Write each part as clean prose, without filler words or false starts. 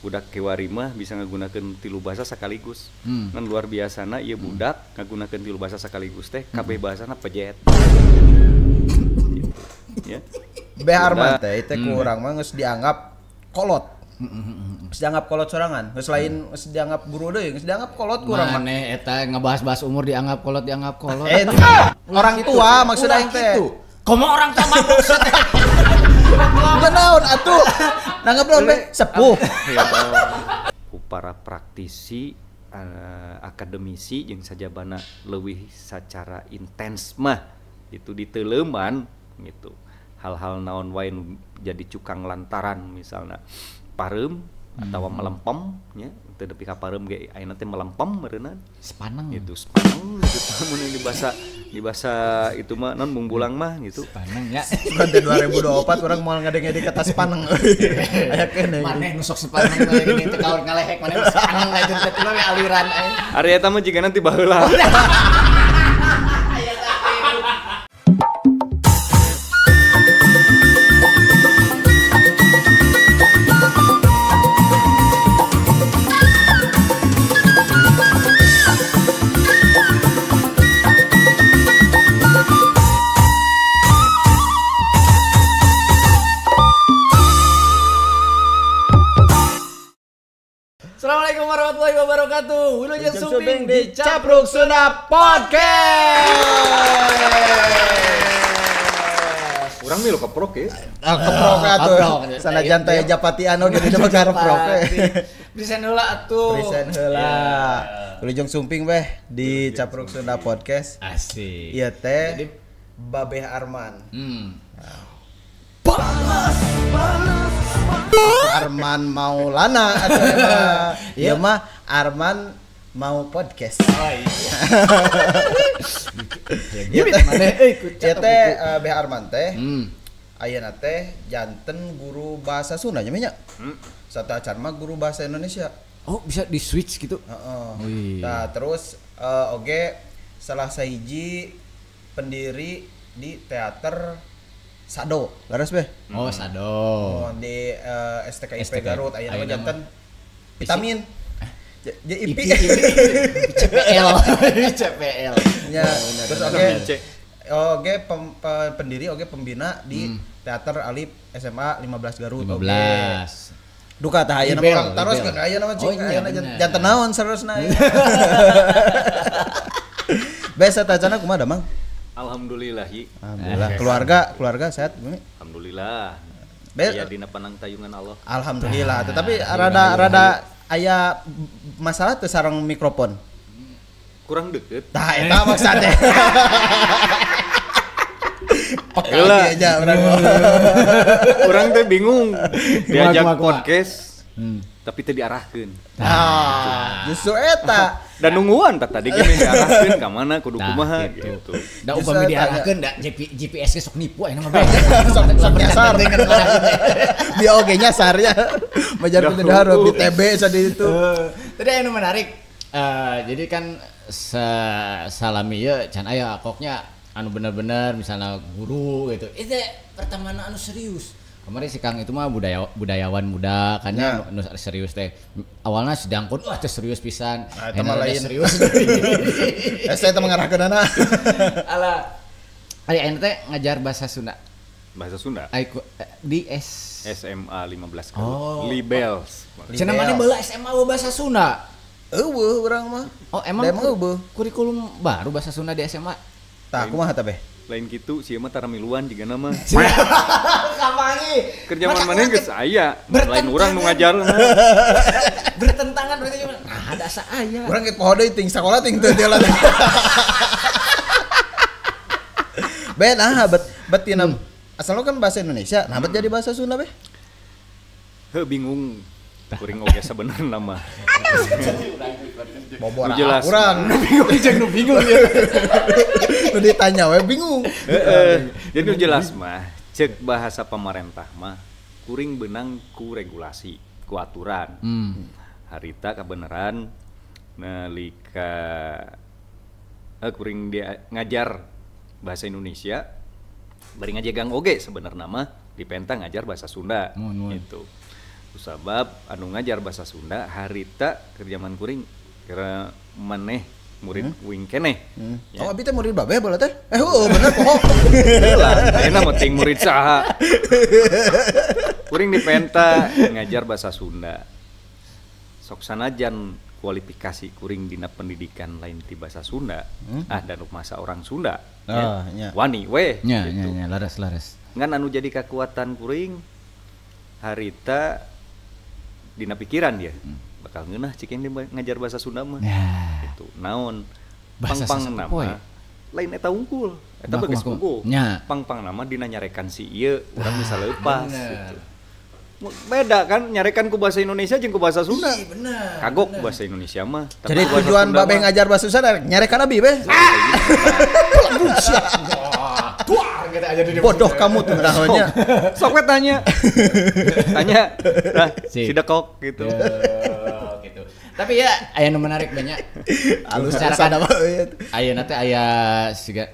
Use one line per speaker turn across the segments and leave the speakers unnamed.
Budak kiwari mah bisa ngagunakeun 3 bahasa sekaligus. Ngan luar biasana ieu budak ngagunakeun 3 bahasa sekaligus teh kabeh bahasana pejet. Gitu. Ya.
Beh Arman teh teh kurang mah geus dianggap kolot. Geus dianggap kolot sorangan, geus lain geus dianggap guru deui, geus dianggap kolot kurang mah.
Maneh eta ngebahas-bahas umur dianggap kolot, dianggap kolot.
Orang tua maksud aing teh.
Komo orang tua mah maksud teh.
Naon atuh? Nanggap naon be? Sepuh.
Ku para praktisi, akademisi jeung sajabana leuwih secara intens mah itu diteleuman gitu. Hal-hal naon wae nu jadi cukang lantaran misalna pareum atawa melempem nya, teu nepi ka pareum ge ayeuna teh melempem meureunna.
Sepaneng
gitu, sepaneng gitu mun di bahasa itu mah non bungbulang mah gitu.
Sepaneng ya.
Bukan teh 2024 urang moal ngadeng-ngadeng kata sepaneng. Aya keneh.
Maneh nu sok sepaneng mah gini teh kaur ngalehek maneh sepaneng aja teh we aliran euy.
Ari eta mah jiga nanti baheula.
Assalamualaikum warahmatullahi wabarakatuh. Wilujeng Sumping di
Capruk Sunda Podcast.
Urang milu keprok ya.
Keprok atuh. Sanajan teh japatian oge di mah keprok.
Present heula atuh.
Present heula. Wilujeng Sumping weh di Capruk Sunda Podcast.
Asik.
Ieu teh Babeh Arman. Arman Maulana atau ya mah Arman mau podcast.
Oh iya.
Ieu teh Beh Arman teh. Ayeuna teh janten guru bahasa Sunda nya nya. Sateuacan mah guru bahasa Indonesia.
Oh, bisa di switch gitu.
Heeh. Nah, terus oge salah sahiji pendiri di teater Sado, laras beh.
Oh, Sado.
Oh, di STKIP Garut ayeuna mah janten vitamin. IP
CPL. CPL.
Ya, terus oge pendiri oge pembina di Teater Alif SMA 15 Garut. 15. Duka tah ayeuna mah taros kan ayeuna mah cing ayeuna janten naon sarosna. Beh satacana kumaha Damang?
Alhamdulillah.
Alhamdulillah. Keluarga sehat gimana?
Alhamdulillah. Ya dina panangtayungan Allah.
Alhamdulillah. Tetapi rada aya masalah teu sareng mikrofon.
Kurang deket.
Tah eta maksudnya. Peka aja urang.
Urang teh bingung diajak podcast. Tapi teu diarahkeun.
Ah, justru eta.
Dan nungguan tah tadi ge diarahkeun ka mana kudu kumaha gitu.
Da upami diarahkeun da GPS ge sok nipu ayeuna mah bae.
Sok nyasar. Dia oge nyasar ya. Majar kudu dahar di TB sadi itu.
Tadi anu menarik. Jadi kan salami ye can aya koknya anu bener-bener misalnya guru gitu. Itu pertemanan anu serius. Kemarin si Kang itu mah budayawan muda kan ya nu serius teh. Awalnya sedangkun wah teh serius pisan.
Nah, eta mah lain
serius.
Saya teh mengarahkeunana.
Ala ari ayeuna teh ngajar bahasa Sunda.
Bahasa Sunda?
Di S
SMA 15 Garut. Oh. Libels.
Cenah maneh baheula SMA bahasa Sunda.
Eueuh urang mah.
Oh, emang kurikulum baru bahasa Sunda di SMA?
Tah kumaha tah beh?
Lain gitu, sih mah tara miluan juga nama.
Kapangi?
Kerja mana geus aya, lain urang nu ngajarna.
Bertentangan berarti gimana? Nah, ada asa aya.
Urang ge poho deui ting sakola ting teu lah. Be nah bet tina asal kan bahasa Indonesia, nah bet jadi bahasa Sunda beh.
Heuh bingung. Kuring oge sabenerna mah.
Bobor urang.
Bingung jeung nu bingung ya.
Nu ditanya we bingung.
Heeh. Jadi nu jelas mah cek bahasa pamarentah mah kuring benang ku regulasi, ku aturan. Harita kabeneran nalika kuring dia ngajar bahasa Indonesia bari ngajegang oge sebenarna mah dipenta ngajar bahasa Sunda gitu. Kusabab anu ngajar bahasa Sunda harita keur jaman kuring kira maneh murid uing keneh.
Ya. Oh abi teh murid babeh bola teh? Heueuh bener poho.
Heula, ayeuna mah ting murid saha. Kuring dipenta ngajar bahasa Sunda. Sok sanajan kualifikasi kuring dina pendidikan lain ti bahasa Sunda, dan masa orang Sunda. Ya. Wani weh
nya, gitu. Nya, laras-laras.
Ngan anu jadi kekuatan kuring harita dina pikiran dia. Bakal ngeunah cik yang ngajar bahasa Sunda mah. Gitu. Naon pang-pang nama lain eta unggul. Eta bagus unggul. Pang-pang nama dina nyarekan si ieu urang bisa leupas gitu. Beda kan nyarekan ku bahasa Indonesia jeung ku bahasa Sunda.
Iya bener.
Kagok ku bahasa Indonesia mah.
Jadi tujuan babeh ngajar bahasa Sunda nyarekan abi beh. Bodoh kamu tuh namanya.
Sok we tanya. Tanya. Nah, si dekok gitu.
Gitu. Tapi ya aya nu menarik banyak.
Alus kan
ayeuna teh aya siga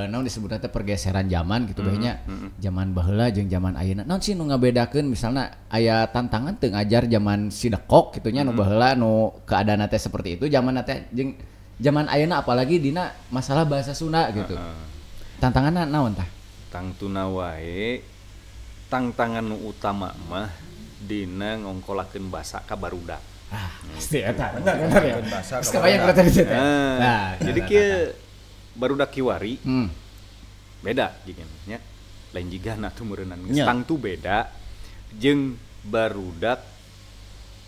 naon disebutna teh pergeseran zaman gitu banyak. Zaman baheula jeung zaman ayeuna. Naon sih nu ngabedakeun misalna aya tantangan teu ngajar zaman si dekok kitu nya nu baheula nu keadaan teh seperti itu zaman teh jeung zaman ayeuna apalagi dina masalah bahasa Sunda gitu. Tantanganna naon tah?
Tangtuna wae tantangan nu utama mah dina ngongkolakeun basa ka barudak.
Ah, pasti eta. Bener ya. Geus kabayang urang tadi teh.
Nah, jadi kieu barudak kiwari. Beda jeung nya. Lain jigana tuh meureunnan geus tangtu beda jeung barudak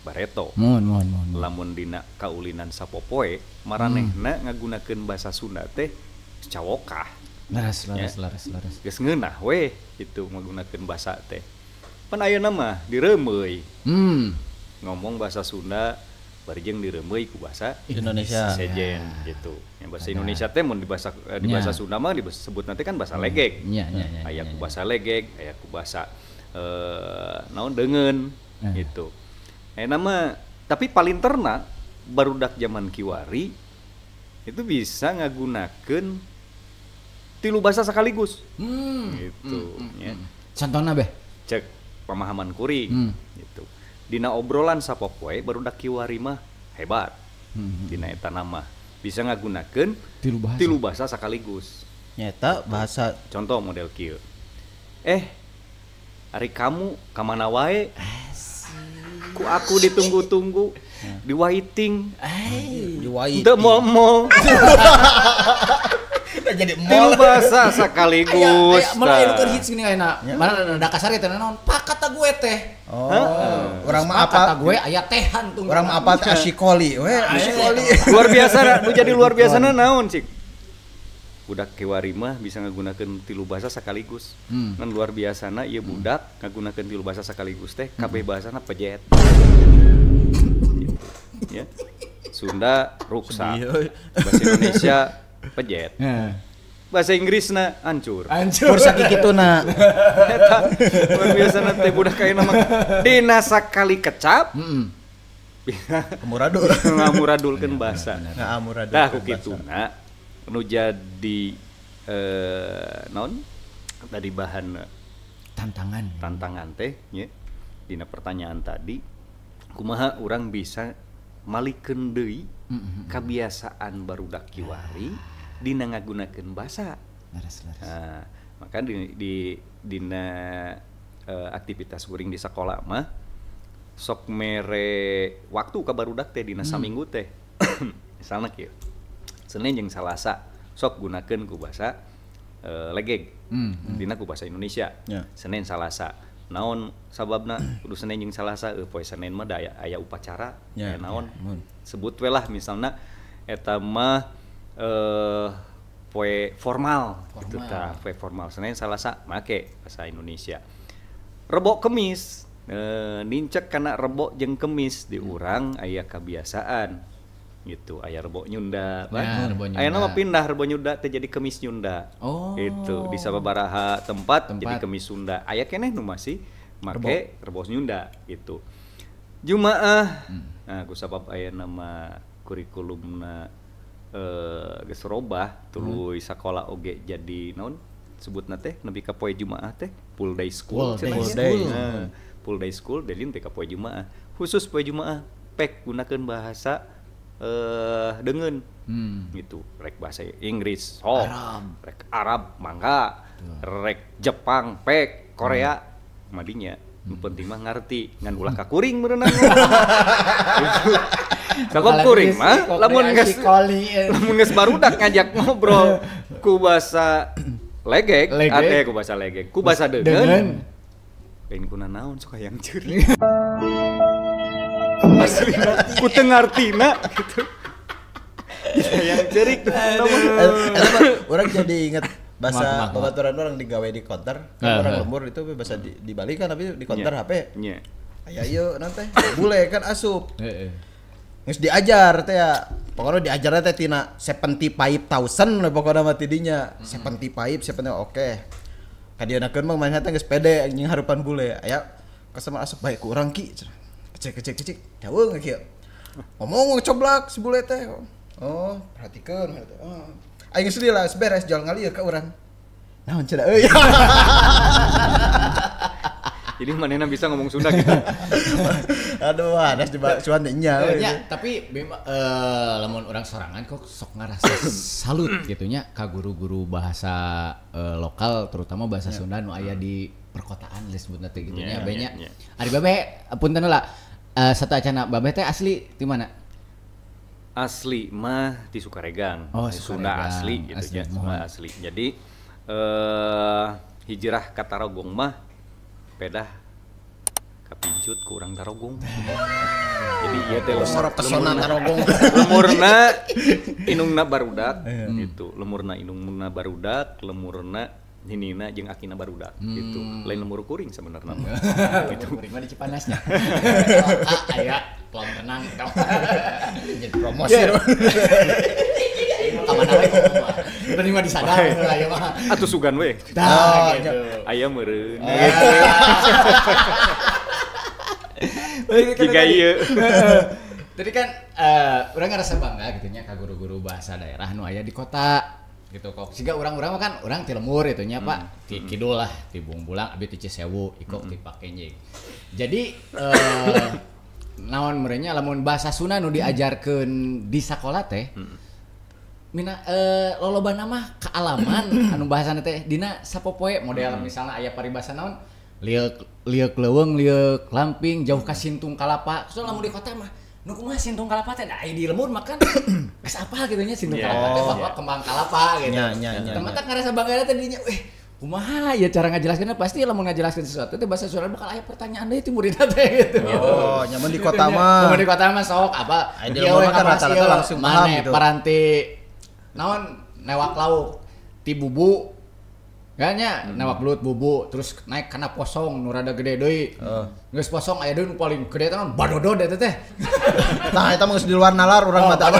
bareto.
Mohon.
Lamun dina kaulinan sapopoe maranehna ngagunakeun basa Sunda teh cawokah.
Laras.
Geus ngeunah weh itu menggunakeun basa teh. Pan ayeuna mah direumeuy. Ngomong bahasa Sunda bari jeung direumeuy ku bahasa
Indonesia.
Sejen gitu. Yang bahasa Indonesia teh mun di bahasa di bahasa Sunda mah disebut nanti kan bahasa legeg.
Nya.
Aya ku bahasa legeg, aya ku bahasa naon deungeun gitu. Ayeuna mah tapi palinterna barudak zaman kiwari itu bisa ngagunakeun tilu bahasa sekaligus. Gitu ya.
Contohna beh?
Cek pemahaman kuring gitu. Dina obrolan sapopoe barudak kiwari mah hebat. Dina eta nama bisa ngagunakeun tilu bahasa sekaligus.
Nyata bahasa
contoh model kieu. Ari kamu ka mana wae? Ku aku ditunggu-tunggu, di waiting.
Di waiting.
Teu mall-mall.
Jadi
tilu bahasa sekaligus.
Malah anu keur hits gini ayeuna. Mana rada kasar teh naon? Pak kata gue teh.
Oh, urang mah apa?
Kata gue aya tehan tuh.
Urang mah apa teh asikoli we, asikoli.
Luar biasa, nu jadi luar biasana naon cik? Budak kiwari mah bisa ngagunakeun tilu bahasa sekaligus. Ngan luar biasana ieu budak ngagunakeun tilu bahasa sekaligus teh kabeh bahasana pejet. Gitu. Ya. Sunda ruksa. Bahasa Indonesia pejet. Bahasa Inggrisna hancur.
Hancur sakituna.
Eta luar biasana teh budak ayeuna mah dina sakali kecap.
Amuradul.
Ngamuradulkeun bahasa.
Ngamuradulkeun.
Tah ku kituna nu jadi naon tadi bahan tantangan teh nya dina pertanyaan tadi kumaha urang bisa malikeun deui kebiasaan barudak kiwari dina ngagunakeun basa.
Laras.
Nah, maka di dina aktivitas kuring di sekolah mah sok mere waktu ka barudak teh dina saminggu teh. Misalna kieu. Senin jeung Salasa sok gunakeun ku basa legeg. Dina ku bahasa Indonesia.
Yeah.
Senin Salasa. Naon sababna kudu Senin jeung Salasa poe Senin mah da aya upacara, aya naon. Sebut we lah misalna eta mah poe formal gitu tah, poe formal Senin Salasa make bahasa Indonesia. Rebo Kemis nincek kana rebo jeung Kemis di urang aya kebiasaan gitu, aya rebo Nyunda.
Ya,
aya nama pindah rebo Nyunda teh jadi Kemis Nyunda.
Oh.
Gitu, di sababaraha tempat jadi Kemis Sunda. Aya keneh nu masih make rebo Nyunda gitu. Jumaah. Nah, ku sabab aya nama kurikulumna geus robah tuluy sakola oge jadi naon sebutna teh nepi ka poe Jumaah teh full day school.
Full day.
Nah, Full day school dari teh ka poe Jumaah. Khusus poe Jumaah pek gunakeun bahasa deungeun. Gitu. Rek bahasa Inggris sok, rek Arab mangga, rek Jepang pek, Korea madinya. Nu penting mah ngarti, ngan ulah ka kuring meureunna. Sabab kuring mah lamun geus barudak ngajak ngobrol ku bahasa legek, ate ku bahasa legek, ku bahasa deungeun. Lain kuna naon sok hayang ceurik. Asli ku teu ngartina gitu. Hayang ceurik tuh.
Urang jadi inget bahasa babaturan orang digawe di konter, kan orang lembur itu bahasa di Bali kan tapi di konter HP. Nya. Aya ieu naon teh? Bule kan asup. Geus diajar teh ya. Pokoknya diajarna teh tina 75,000 pokoknya mah ti dinya. 75, 70 oke. Kadienakeun mah manehna teh geus pede anjing harupan bule. Aya customer asup bae ku urang ki. Kecek daweung kieu. Ngomong coblak si bule teh. Oh, perhatikeun teh. Oh. Aing geus lah beres jual ngalieu ka urang. Naon cenah euy.
Jadi manehna bisa ngomong Sunda gitu.
Aduh, hadas di cuan teh nya.
Nya, tapi lamun urang sorangan kok sok ngarasa salut gitu nya ka guru-guru bahasa lokal terutama bahasa Sunda nu aya di perkotaan disebutna teh gitu nya banyak. Ari babe punten heula. Satu acana babe teh asli di mana?
Asli mah di Sukaregang. Oh, Sunda asli gitu ya, Sunda asli. Jadi hijrah ka Tarogong mah pedah kapincut ku urang Tarogong. Jadi ieu teh
pesona Tarogong.
Lemurna indungna barudak gitu. Lemurna indungna barudak, lemurna hinina jeung akina barudak gitu. Lain lemur kuring sebenarnya mah.
Gitu. Kuring mah di Cipanasnya. Aya kolam renang
jadi promosi.
Ka mana we ngomong mah. Penting mah disadar aya mah.
Atuh sugan we.
Tah gitu.
Aya meureun. Gitu. Jiga ieu.
Tadi kan urang ngerasa bangga gitu nya ka guru-guru bahasa daerah nu aya di kota gitu kok. Siga urang-urang mah kan urang ti lembur itu nya Pak, ti kidul lah, ti Bungbulang abi ti Cisewu, Iko ti Pakenjing. Jadi naon merenya lamun bahasa Sunda nu diajarkeun di sakola teh mina lolobana mah kaalaman anu bahasana teh dina sapopoe model misalnya aya paribasa naon lieuk lieuk leuweung lieuk lamping jauh ka sintung kalapa. Soalnya lamun di kota mah nu kumaha sintung kalapa teh da di lembur mah kan geus apal kitu nya sintung kalapa teh bahwa kembang kalapa gitu. Teman teh ngarasa bangga teh dinya kumaha ya cara ngajelaskeunna pasti lamun ngajelaskeun sesuatu teh bahasa Sunda bakal aya pertanyaan deui ti muridna teh gitu.
Oh, nyaman di kota mah.
Nyaman di kota mah sok apa
di lembur mah kan rata-rata langsung paham gitu.
Paranti naon newak lauk ti bubu Ganya newak belut bubu terus naik kana posong nu rada gede deui. Geus posong aya deui nu paling gede teh naon badodod eta teh.
Tah eta mah geus di luar nalar urang mah teh.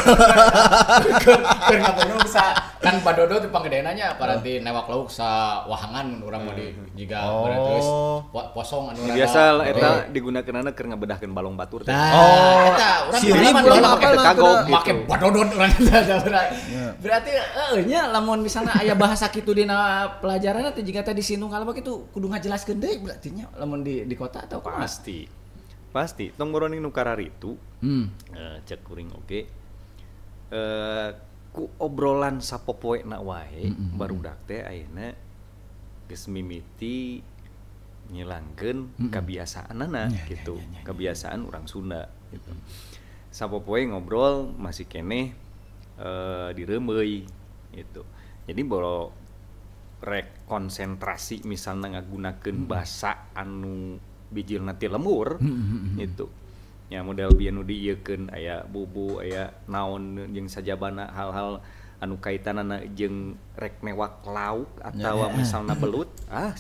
Keur ngapunung bisa kan badodod teh panggedena nya paranti newak lauk sa wahangan mun urang mah di jiga terus posong anu rada.
Biasa eta digunakeunana keur ngabedahkeun balong batur teh.
Oh, eta urang make kagok make badodod urang eta. Berarti heueuh nya lamun misalna aya bahasa kitu dina pelajaran teh jika tadi sintung kalapa kitu kudu ngajelaskeun deui berarti nya lamun di kota atau kumaha?
Pasti. Pasti tong boroning nu kararitu. Cek kuring oge. Ku obrolan sapopoena wae barudak teh ayeuna geus mimiti ngilangkeun kebiasaanana gitu. Kebiasaan urang Sunda gitu. Sapopoe ngobrol masih keneh direumeuy gitu. Jadi boro rek konsentrasi misalnya ngagunakeun bahasa anu bijilna ti lembur gitu. Ya model bieu nu diieukeun aya bubu aya naon jeung sajabana hal-hal anu kaitanana jeung rek newak lauk atawa misalna belut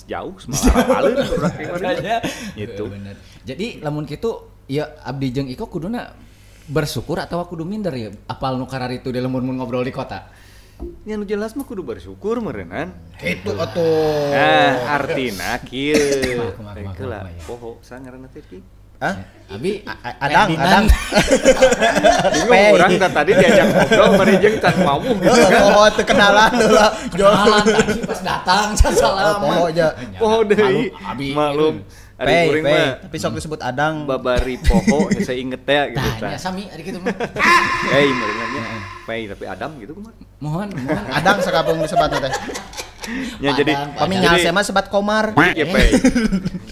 jauh semalah alun urang gitu.
Jadi lamun kitu ya abdi jeung Iko kuduna bersyukur atawa kudu minder ya apal nu kararitu di lembur mun ngobrol di kota.
Nya nu jelas mah kudu bersyukur meureunnan.
Kitu atuh.
Nah, artina kieu. Heula poho sa ngaranna teh ki?
Hah?
Abi
Adang.
Bingung urang tadi diajak ngobrol bari jeung can wawuh gitu kan.
Poho teu kenalan heula.
Kenalan tadi pas datang can salaman.
Poho aja.
Poho deui. Maklum. Ari kuring mah
tapi sok disebut Adang.
Babari poho saya inget teh gitu
tah. Nya sami ari kitu mah.
Hei meureunnya. Pei tapi Adam gitu kumaha?
Mohon.
Adang sakapung disebatna teh.
Ya jadi
pami nyalse mah sebat Komar.
Kieu Pei.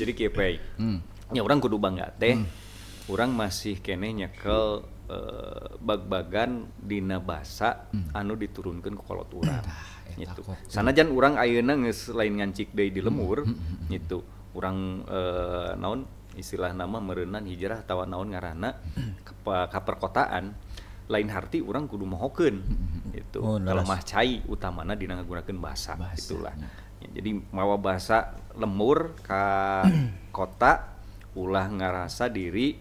Jadi kieu Pei. Nya urang kudu bangga teh. Urang masih keneh nyekel bag-bagan dina basa anu diturunkeun ku kolot urang. Gitu. Sanajan urang ayeuna geus lain ngancik deui di lemur gitu. Urang naon istilah nama meureunan hijrah atawa naon ngaranna ka perkotaan lain harti urang kudu mohokeun gitu. Kalau mah cai utamana dina ngagunakeun bahasa itulah. Ya, jadi mawa bahasa lemur ka kota ulah ngarasa diri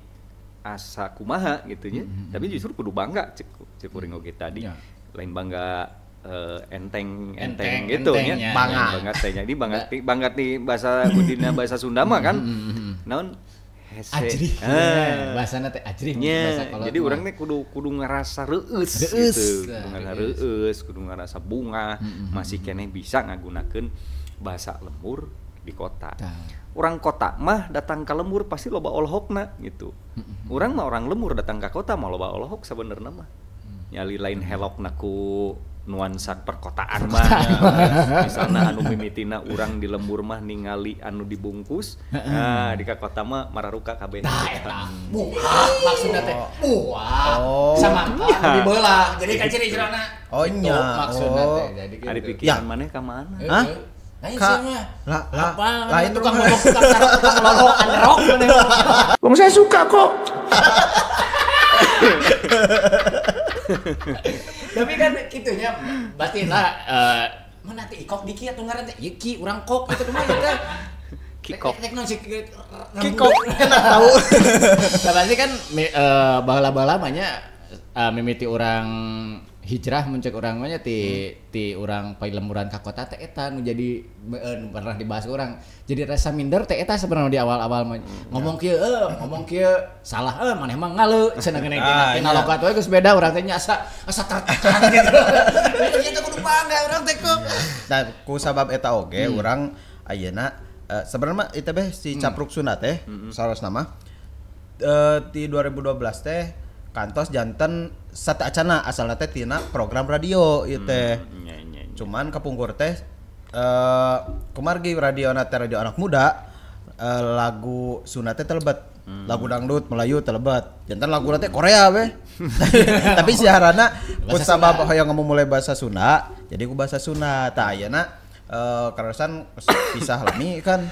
asa kumaha gitu nya. Tapi justru kudu bangga cek kuring oge tadi. Lain bangga enteng gitu nya. Bangga teh jadi bangga ti bahasa budina bahasa Sunda mah kan. Naon hese.
Ajrih. Bahasana teh ajrih bahasa kolot.
Jadi urang teh kudu ngarasa reueus gitu. Kudu ngarasa reueus, kudu ngarasa bunga, masih keneh bisa ngagunakeun bahasa lembur di kota. Orang kota mah datang ke lembur pasti loba olohok-na gitu. Urang mah orang lembur datang ke kota mah loba olohok sabenerna mah. Nyali lain helokna ku nuansa perkotaan mah. Misalnya anu mimitina urang di lembur mah ningali anu dibungkus, nah di kota mah mararuka kabeh.
Tah eta. Buah maksudna teh. Buah. Samangka anu dibelah. Jadi ka ciri-cirina.
Oh nya.
Maksudna teh jadi kitu.
Ari pikiran maneh ka mana?
Hah?
Lain sih mah.
Lah lain
tukang ngomong tukang tukang lolokan rok maneh.
Wong saya suka kok.
Tapi kan kitunya berarti lah mana teh ikok diki atuh ngaran teh ieu ki urang kok kitu kumaha ieu teh
kikok
kikok enak tahu.
Nah pasti kan baheula-baheula mah nya mimiti urang hijrah muncul urang mah nya ti urang pailemburan ka kota teh eta nu jadi pernah dibahas urang jadi rasa minder teh eta sebenarnya di awal-awal mah ngomong kieu ngomong kieu salah maneh mah ngale cenah geuning tina lokat we geus beda urang teh nya asa tertekan gitu. Ieu teh kudu bangga urang teh kok.
Nah ku sabab eta oge urang ayeuna sebenarnya mah ieu teh si Capruk Sunda teh sarosna mah ti 2012 teh kantos janten sateuacana asalna teh tina program radio ieu teh. Cuman kapungkur teh kumargi radiona teh radio anak muda lagu Sunda teh telebet. Lagu dangdut Melayu telebet. Janten laguna teh Korea we. Tapi siaranna ku sabab hoyong ngamumule bahasa Sunda, jadi ku bahasa Sunda. Tah ayeuna karasan pisah lami kan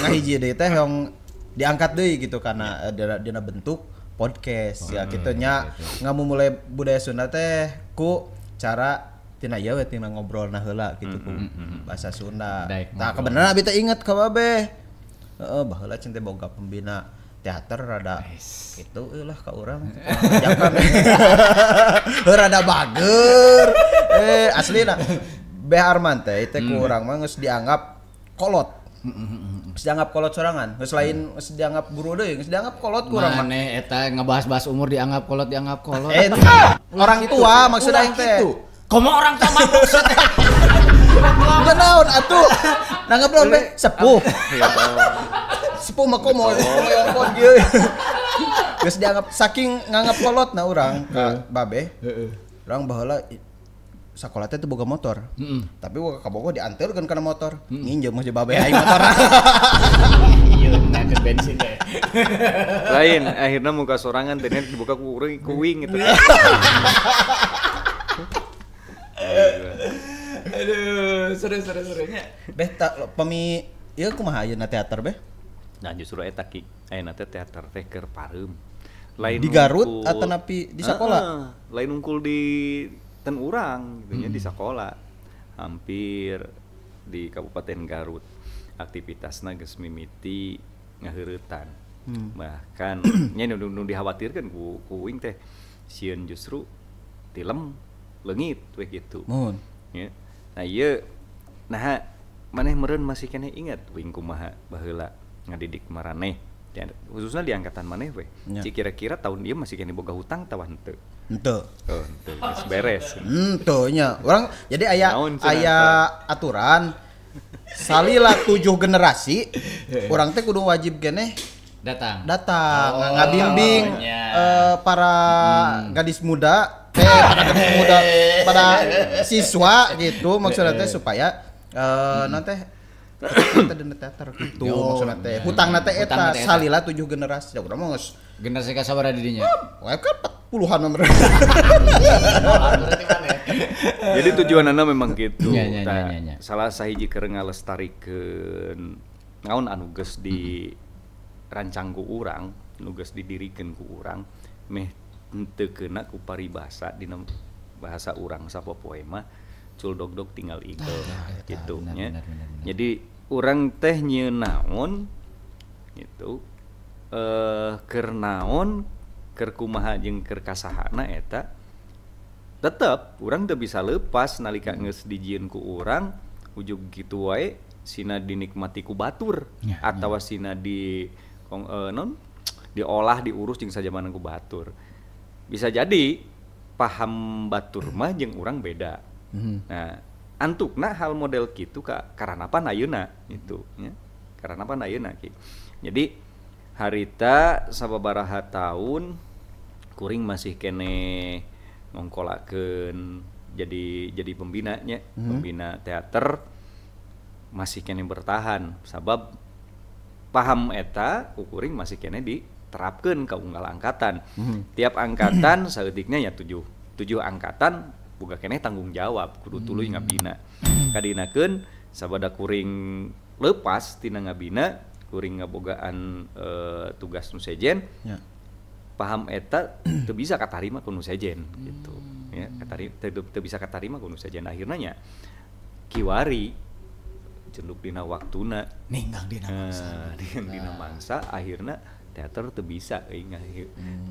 ngahiji deui teh hoyong diangkat deui gitu karena dina bentuk podcast ya gitu nya ngamumule budaya Sunda teh ku cara tina ieu we tina ngobrolna heula gitu ku bahasa Sunda. Tah kebenaran abi teh inget ka babeh. Heeh baheula cen teh boga pembina teater rada kitu euy lah ka urang. Heuh rada bager. Aslina Beh Arman teh teh ku urang mah geus dianggap kolot. Geus dianggap kolot sorangan, geus lain geus dianggap guru deui, geus dianggap kolot ku urang mah.
Maneh eta ngebahas-bahas umur dianggap kolot, dianggap kolot.
Orang tua maksud aing teh.
Komo orang tua mah maksud teh.
Teu naon atuh. Nanggap naon be sepuh. Sepuh mah komo ngomong kieu. Geus dianggap saking nganggap kolot na urang ka babe. Heeh. Urang baheula sakola teh teu boga motor. Tapi boga kabogoh dianterkeun kana motor. Nginjem mah babe aing motor.
Ieu nakeun bensin teh.
Lain akhirnya muka sorangan teh dibuka ku urang kuing gitu.
Aduh, seru-seru-serunya.
Beh pami ieu kumaha ayeuna teater beh?
Nah justru eta ki ayeuna teh teater teh keur pareum. Lain
di Garut atau napi di sakola?
Lain unggul di ten urang gitu nya di sekolah hampir di Kabupaten Garut aktivitasna geus mimiti ngaheuretan. Bahkan nya nu dikhawatirkeun ku uing teh sieun justru tilem leungit we kitu.
Muhun.
Ya. Nah ieu naha maneh meureun masih keneh ingat uing kumaha baheula ngadidik maraneh khususnya di angkatan maneh we. Cik kira-kira tahun ieu masih keneh boga hutang atawa henteu?
Henteu.
Oh, henteu. Geus beres.
Henteu nya. Urang jadi aya aya aturan Salila 7 generasi urang teh kudu wajib keneh datang ngabimbing para gadis muda para gadis muda pada siswa gitu maksudnya teh supaya nanti kita dina teater gitu maksudna teh hutangna teh eta salila 7 generasi da urang mah geus
generasi ka sabaraha di dinya
we kan 40-an nomor.
Jadi tujuanana memang gitu. Salah sahiji keur ngalestarikeun naon anu geus dirancang ku urang, nu geus didirikeun ku urang meh teu keuna ku paribasa dina bahasa urang sapopoe mah cul dog-dog tinggal igel gitu nya. Jadi urang teh nyieun naon gitu keur naon keur kumaha jeung keur kasahana eta tetep urang teu bisa lepas nalika geus dijieun ku urang ujug kitu wae sina dinikmati ku batur atawa sina di non diolah diurus jeung sajabana ku batur. Bisa jadi paham batur mah jeung urang beda. Nah, antukna hal model kitu ka karanapan ayeuna gitu nya. Karanapan ayeuna ki. Jadi harita sababaraha tahun kuring masih kene ngongkolakeun jadi pembina nya, pembina teater masih kene bertahan sabab paham eta ku kuring masih kene diterapkeun ka unggal angkatan. Tiap angkatan saeutiknya ya 7 angkatan boga keneh tanggung jawab kudu tuluy ngabina. Kadinakeun sabada kuring lepas tina ngabina, kuring ngabogaan tugas nu sejen. Ya. Paham eta teu bisa katarima ku nu sejen gitu. Ya, teu bisa katarima ku nu sejen akhirna nya kiwari cenduk dina waktuna
ninggang dina mangsa.
Ninggang dina mangsa akhirna teater teu bisa euy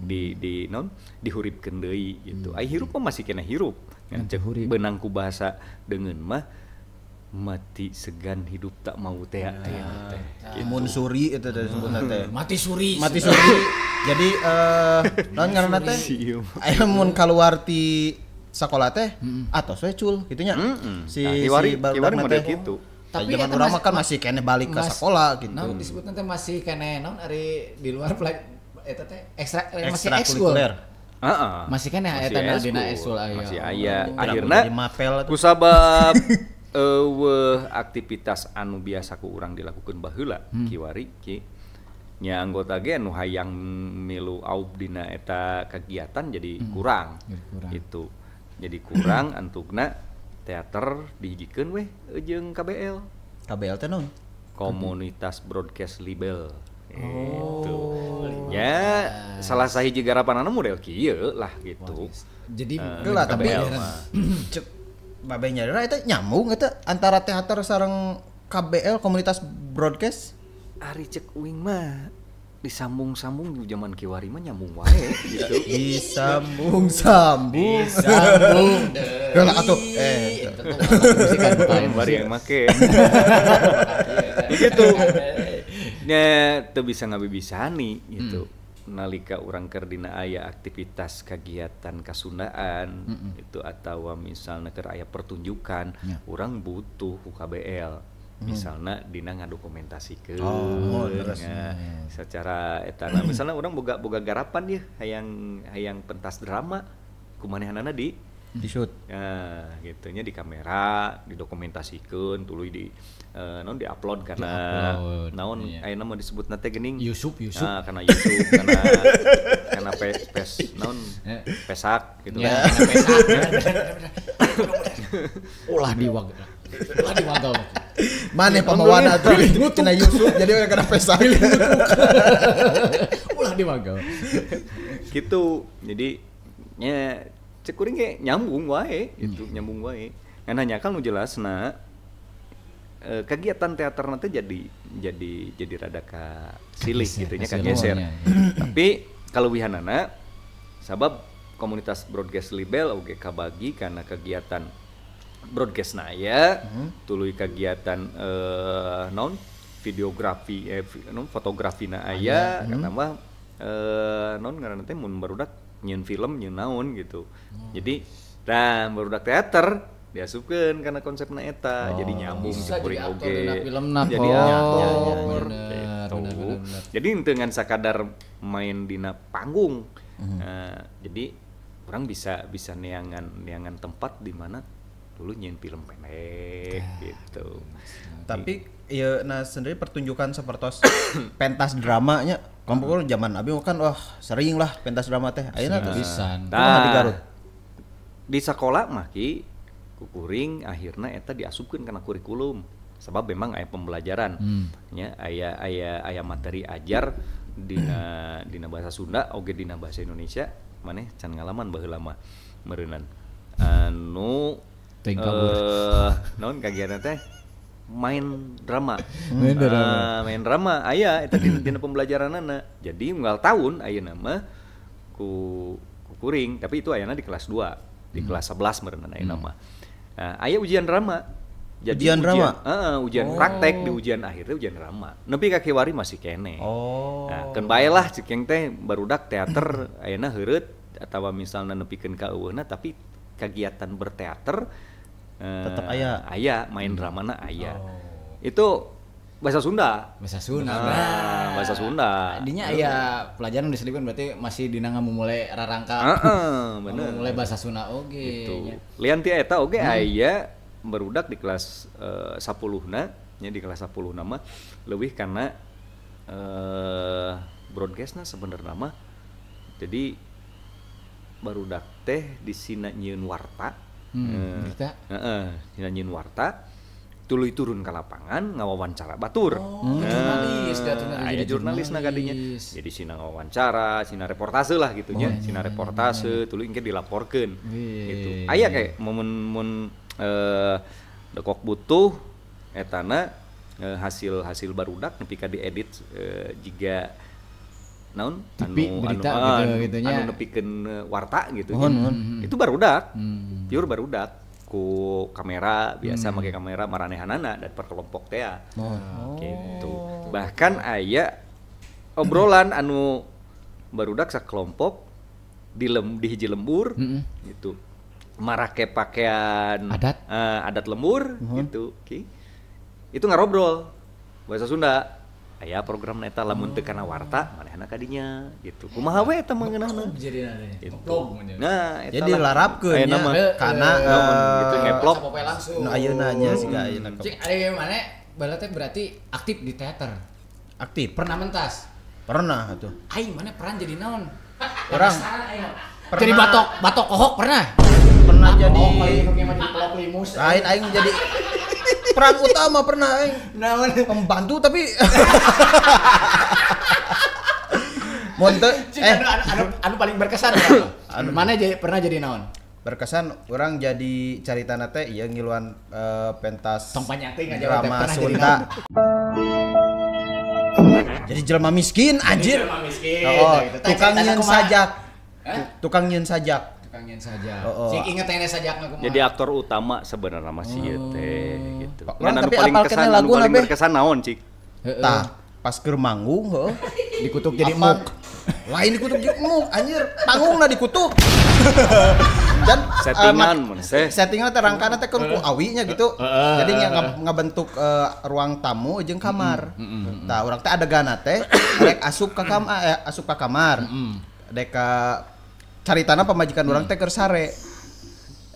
di non dihuripkeun deui gitu. Ai hirup mah masih kena hirup. Ngan cek beunang ku bahasa deungeun mah mati segan hidup tak mau teh aya teh.
Mun suri eta teh disebutna teh.
Mati suri.
Mati suri. Jadi naon ngaranna teh? Aya mun kaluar ti sakola teh atos we cul kitu nya. Si
kiwari model kitu.
Tapi zaman urang mah kan masih kene balik ke sekolah gitu.
Naon disebutna teh masih kene naon ari di luar eta teh ekstra masih ekskul.
Heeh.
Masih kene eta dina ekskul aya.
Masih aya. Akhirna kusabab eueuh aktivitas anu biasa ku urang dilakukeun baheula kiwari ki nya anggota ge anu hayang milu aub dina eta kegiatan jadi kurang. Gitu. Jadi kurang antukna teater dihijikeun weh jeung KBL.
KBL teh naon?
Komunitas Broadcast Libel. Gitu. Ya, salah sahiji garapanana model kieu lah gitu.
Jadi
heula tapi cek babe nyadar eta nyambung eta antara teater sareng KBL komunitas broadcast.
Ari cek uing mah disambung-sambung di zaman kiwari mah nyambung wae gitu.
Disambung-sambung.
Disambung.
Heula atuh
bari yang make. Begitu. Nya teu bisa ngabibisani gitu. Nalika urang keur dina aya aktivitas kegiatan kasundaan itu atawa misalna keur aya pertunjukan, urang butuh ku KBL. Misalna dina ngadokumentasikeun secara etana misalna urang boga garapan yeuh hayang pentas drama kumanehanana di
shoot.
Nah, gitu nya di kamera, didokumentasikeun tuluy di naon diupload karena naon ayeuna mah disebutna teh geuning
Yusuf.
Nah, karena YouTube karena pes naon pesak gitu.
Ya, pesak. Ulah diwagel. Ulah diwagel.
Maneh pamawana atuh tina Yusuf jadi urang kana pesak.
Ulah diwagel.
Gitu. Jadi nya cek kuring ge nyambung wae gitu, nyambung wae. Ngan hanya kan nu jelasna kegiatan teater nanti jadi rada ka silih gitu nya kageser. Tapi kaleuwihanana sabab komunitas broadcast libel oge kabagi karena kegiatan broadcast na aya, tuluy kegiatan non videografi non fotografi na aya, katambah non ngaranna teh mun barudak nyieun film nyieun naon gitu. Jadi nah barudak teater Diasupkeun karena konsepna eta jadi nyambung
bisa
kuring
jadi aktor
oge.
dina filmna,
jadi
Kok.
aktor.
Bener,
Gitu.
bener.
Jadi henteu ngan sakadar main dina panggung. Nah, jadi orang bisa neangan tempat di mana dulu nyieun film pendek gitu.
Tapi ieu nah sendiri pertunjukan sepertos pentas dramanya. Kampung zaman abi kan wah sering lah pentas drama teh. Ayeuna tuh
Pisan.
Kumaha di Garut?
Di sekolah mah ki kukuring akhirna eta diasupkeun kana kurikulum. Sebab memang aya pembelajaran. Nya aya materi ajar dina bahasa Sunda oge dina bahasa Indonesia maneh can ngalaman baheula mah meureunnan. Anu
Teuing kabur.
Naon kagiatan teh main drama.
Main drama.
Main drama aya eta dina pembelajaranana. Jadi unggal tahun ayeuna mah ku kuring, tapi itu ayana di kelas 2, di kelas 11 meureunna ayeuna mah. Nah, aya ujian drama. Jadi
Ujian drama?
Heeh, ujian praktek di ujian akhirnya ujian drama. Nepi ka kiwari masih keneh.
Oh.
Nah, keun bae lah cik yang teh barudak teater ayeuna heureut atawa misalna nepikeun ka eueuhna tapi kegiatan berteater
Tetep aya.
Aya, main dramana aya. Itu bahasa Sunda.
Bahasa Sunda.
Nah, bahasa Sunda.
Dinya aya pelajaran diselipkeun berarti masih dina ngamumule rarangka.
Heeh, bener.
Ngamumule bahasa Sunda oge.
Gitu.
Nya.
Lian ti eta oge aya barudak di kelas 10-na, nya di kelas 10 na mah leuwih kana broadcastna sebenarnya mah. Jadi barudak teh disina nyieun warta.
Berita.
Heeh, dina nyieun warta. Tuluy turun ke lapangan ngawawancara batur.
Oh, jurnalis, dah tuh,
aya
jadi
jurnalis na kadinya.
jurnalis.
Jadi sina ngawawancara, sina reportase lah gitu nya, sina reportase tuluy engke dilaporkeun gitu. Aya kayak momen-momen dekok butuh etana hasil barudak nepi ka diedit jiga naon
TV, berita gitu gitunya.
anu nepikeun warta gitu nya. Itu barudak. Pure barudak ku kamera biasa make kamera maranehanana dan per kelompok teh gitu. Bahkan aya obrolan anu barudak sakelompok di hiji lembur gitu. Marake pakaian
adat
adat lembur gitu ki. Itu ngarobrol bahasa Sunda. Aya program eta lamun teu kana warta manehna kadinya gitu. Kumaha we eta mengeunahna. Gitu. Nah, eta
jadi larapkeun nya kana
gitu ngeplok
langsung.
Nu ayeuna nya siga ayeuna.
Cik ari maneh baheula teh berarti aktif di teater.
Aktif.
Pernah mentas?
Pernah atuh.
Aing maneh peran jadi naon?
Urang
jadi batok kohok pernah?
Pernah jadi
lain
aing jadi peran utama pernah aing.
Naon?
Pembantu tapi mun teu
anu paling berkesan anu mana jadi pernah jadi naon?
Berkesan orang jadi caritana teh ieu ngiluan pentas
tong panjang teh ngajawab
drama Sunda. Jadi jelema miskin anjir.
Jelema miskin.
Oh, tukang nyeun sajak. Tukang nyeun sajak.
Tukang sajak. Cik inget teh sajakna kumaha.
Jadi aktor utama sebenarnya masih ieu teh gitu.
Ngan anu paling kesan anu
paling berkesan naon cik?
Tah, pas keur manggung heuh
dikutuk jadi muk.
Lain dikutuk jadi muk anjir, panggungna dikutuk. Dan
settingan mun teh.
Settingan teh rangkana teh ku awi nya gitu. Jadi ngabentuk ruang tamu jeung kamar. Tah urang teh adegana teh rek asup ka kamar, asup ka kamar. Dek ka caritana pamajikan urang teh keur sare.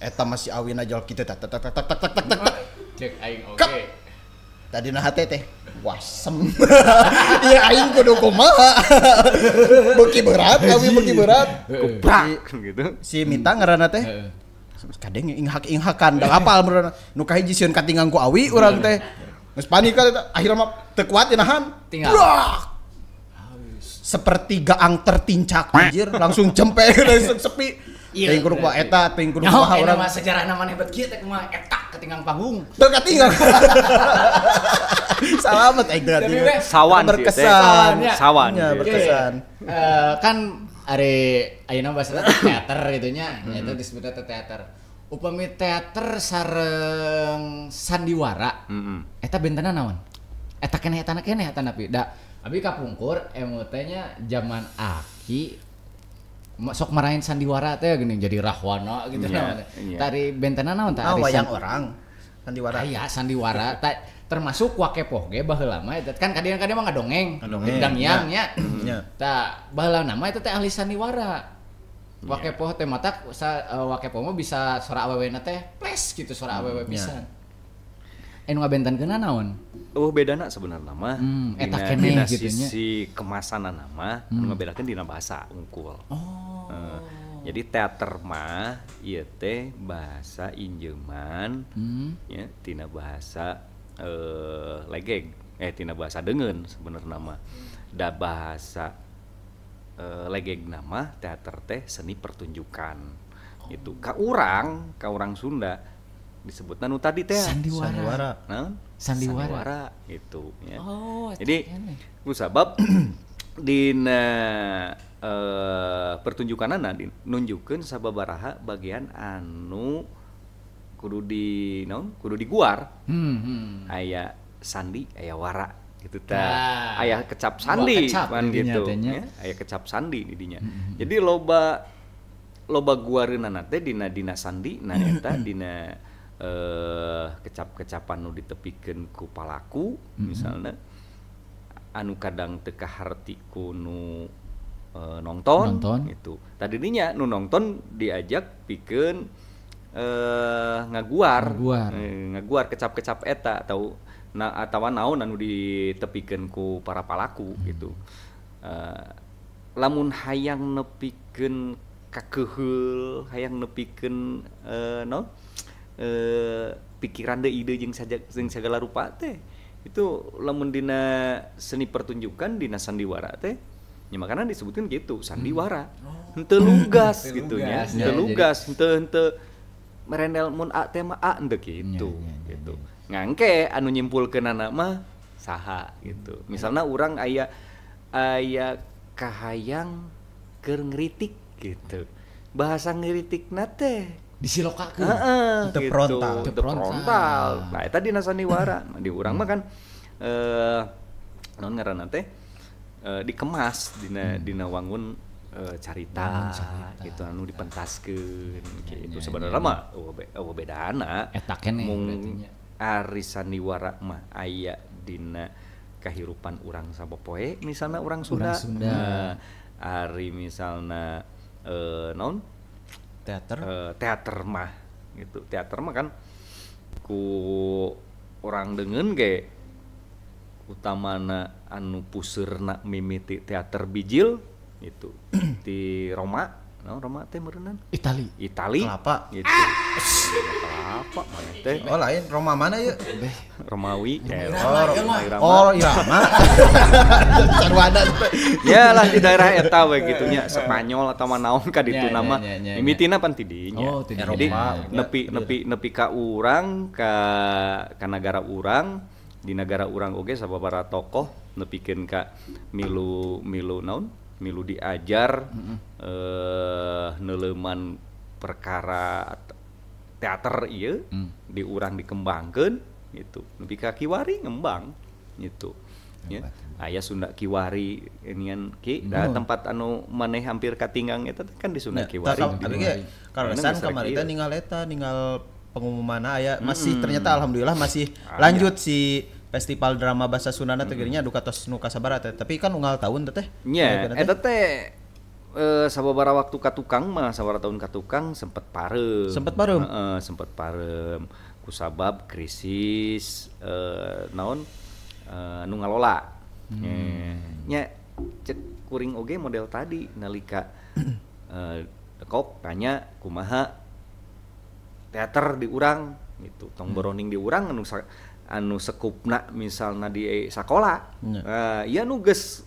Eta masih awina jol kitu tak tak tak tak tak tak tak tak.
Cek aing oge.
Tadi nah hate teh wasem. Ya aing kudu kumaha. Beuki berat, awi beuki berat.
Kuprak gitu.
Si Mita ngaranna teh. Kadeng inghak-inghakan da apal meureun. Nu kahiji sieun katinggang ku awi urang teh. Geus panik ka akhirna mah teu kuat dinahan.
Tinggal.
Seperti gaang tertincak anjir, langsung cempe langsung sepi. Teuing kudu kumaha eta, teuing kudu kumaha urang.
Mah sejarahna maneh bet kieu teh kumaha eta ketinggang panggung.
Teu katinggang. Salamet aing teh.
Sawan
berkesan.
Sawan.
Ya, berkesan.
Kan ari ayeuna bahasana teater gitu nya, eta disebutna teh teater. Upami teater sareng sandiwara, eta bentena naon? Eta keneh etana keneh eta napi. Da abi kapungkur emut teh nya zaman aki Sok marahin sandiwara teh geuning jadi rahwana gitu
yeah,
naon. Tari bentena naon tah
wayang orang sandiwara.
Aya sandiwara termasuk wakepoh ge baheula mah eta kan kadang-kadang mah ngadongeng, dangyang nya. Tah baheula nama eta teh ahli sandiwara. Wakepoh teh matak wakepoh mah bisa sora awewena teh ples gitu sora awewe pisan. Anu ngabentenkeunna naon?
Oh bedana sebenarnya mah.
Eta keneh gitu nya.
Sisi kemasanana mah anu ngabedakeun dina bahasa unggul.
Oh.
Jadi teater mah ieu teh bahasa injeuman ya tina bahasa legeg tina bahasa deungeun sebenarnya mah. Da bahasa legeg nama teater teh seni pertunjukan. Gitu. Ka urang Sunda disebutna nu tadi teh
sandiwara.
Naon?
Sandiwara
gitu ya.
Oh,
jadi kusabab dina pertunjukanana nunjukkeun sababaraha bagian anu kudu di naon? Kudu diguar. Aya sandi, aya wara gitu tah. Aya kecap sandi pan gitu ya. Aya kecap sandi di dinya. Jadi loba guareunana teh dina sandi na eta dina kecap-kecapan nu ditepikeun ku palaku misalna anu kadang teu kaharti ku nu nonton gitu. Tadinya nu nonton diajak pikeun ngaguar ngaguar kecap-kecap eta atau na atawa naon anu ditepikeun ku para palaku gitu. Lamun hayang nepikeun kakeheul, hayang nepikeun naon pikiran deui ide jeung sagala rupa teh itu lamun dina seni pertunjukan dina sandiwara teh nya makana disebutkeun gitu sandiwara. Henteu lugas gitu nya, henteu lugas, henteu merendel mun A teh mah A henteu gitu gitu. Ngangke anu nyimpulkeunana mah saha gitu. Misalna urang aya kahayang keur ngritik gitu. Bahasa ngritikna teh
disilokakeun.
Heeh,
teu frontal,
teu frontal. Nah, eta dina sandiwara. Di urang mah kan naon ngaranna teh dikemas dina wangun carita gitu anu dipentaskeun gitu. Sebenarnya mah eueuh bedana.
Eta keneh berarti nya.
Ari sandiwara mah aya dina kahirupan urang sapopoe misalna urang Sunda. Ari misalna naon
teater
teater mah gitu. Teater mah kan ku orang deungeun ge utamana anu puseurna mimiti teater bijil gitu di Roma. Naon Roma teh meureunnan?
Itali.
Kelapa
gitu. Kelapa mana teh?
Oh lain Roma mana yeuh?
Romawi.
Oh Irama. Sarwana.
Ya lah di daerah eta we gitu nya Spanyol atau naon ka ditu nama. Mimitina pan ti dinya. Jadi nepi ka urang ka nagara urang, di nagara urang oge sababaraha tokoh nepikeun ka milu naon? Milu diajar neuleuman perkara teater ieu di urang dikembangkeun gitu. Nepi ka kiwari ngembang gitu. Ya. Aya Sunda Kiwari inian ki da tempat anu maneh hampir katinggang eta kan di Sunda Kiwari.
Tapi ge kaleresan kamari teh ninggal eta ninggal pengumumanna aya masih ternyata alhamdulillah masih lanjut si festival drama bahasa Sundana teh geuning duka tos nu kasabaraha teh tapi kan unggal tahun teh.
Nya eta teh sababaraha waktu ka tukang mah sababaraha tahun ka tukang sempet pareum.
Sempet pareum.
Heeh, sempet pareum kusabab krisis naon nu ngalola. Nya cek kuring oge model tadi nalika kok tanya kumaha teater di urang gitu. Tong boroning di urang anu sekupna misalna di sakola. Ieu nu geus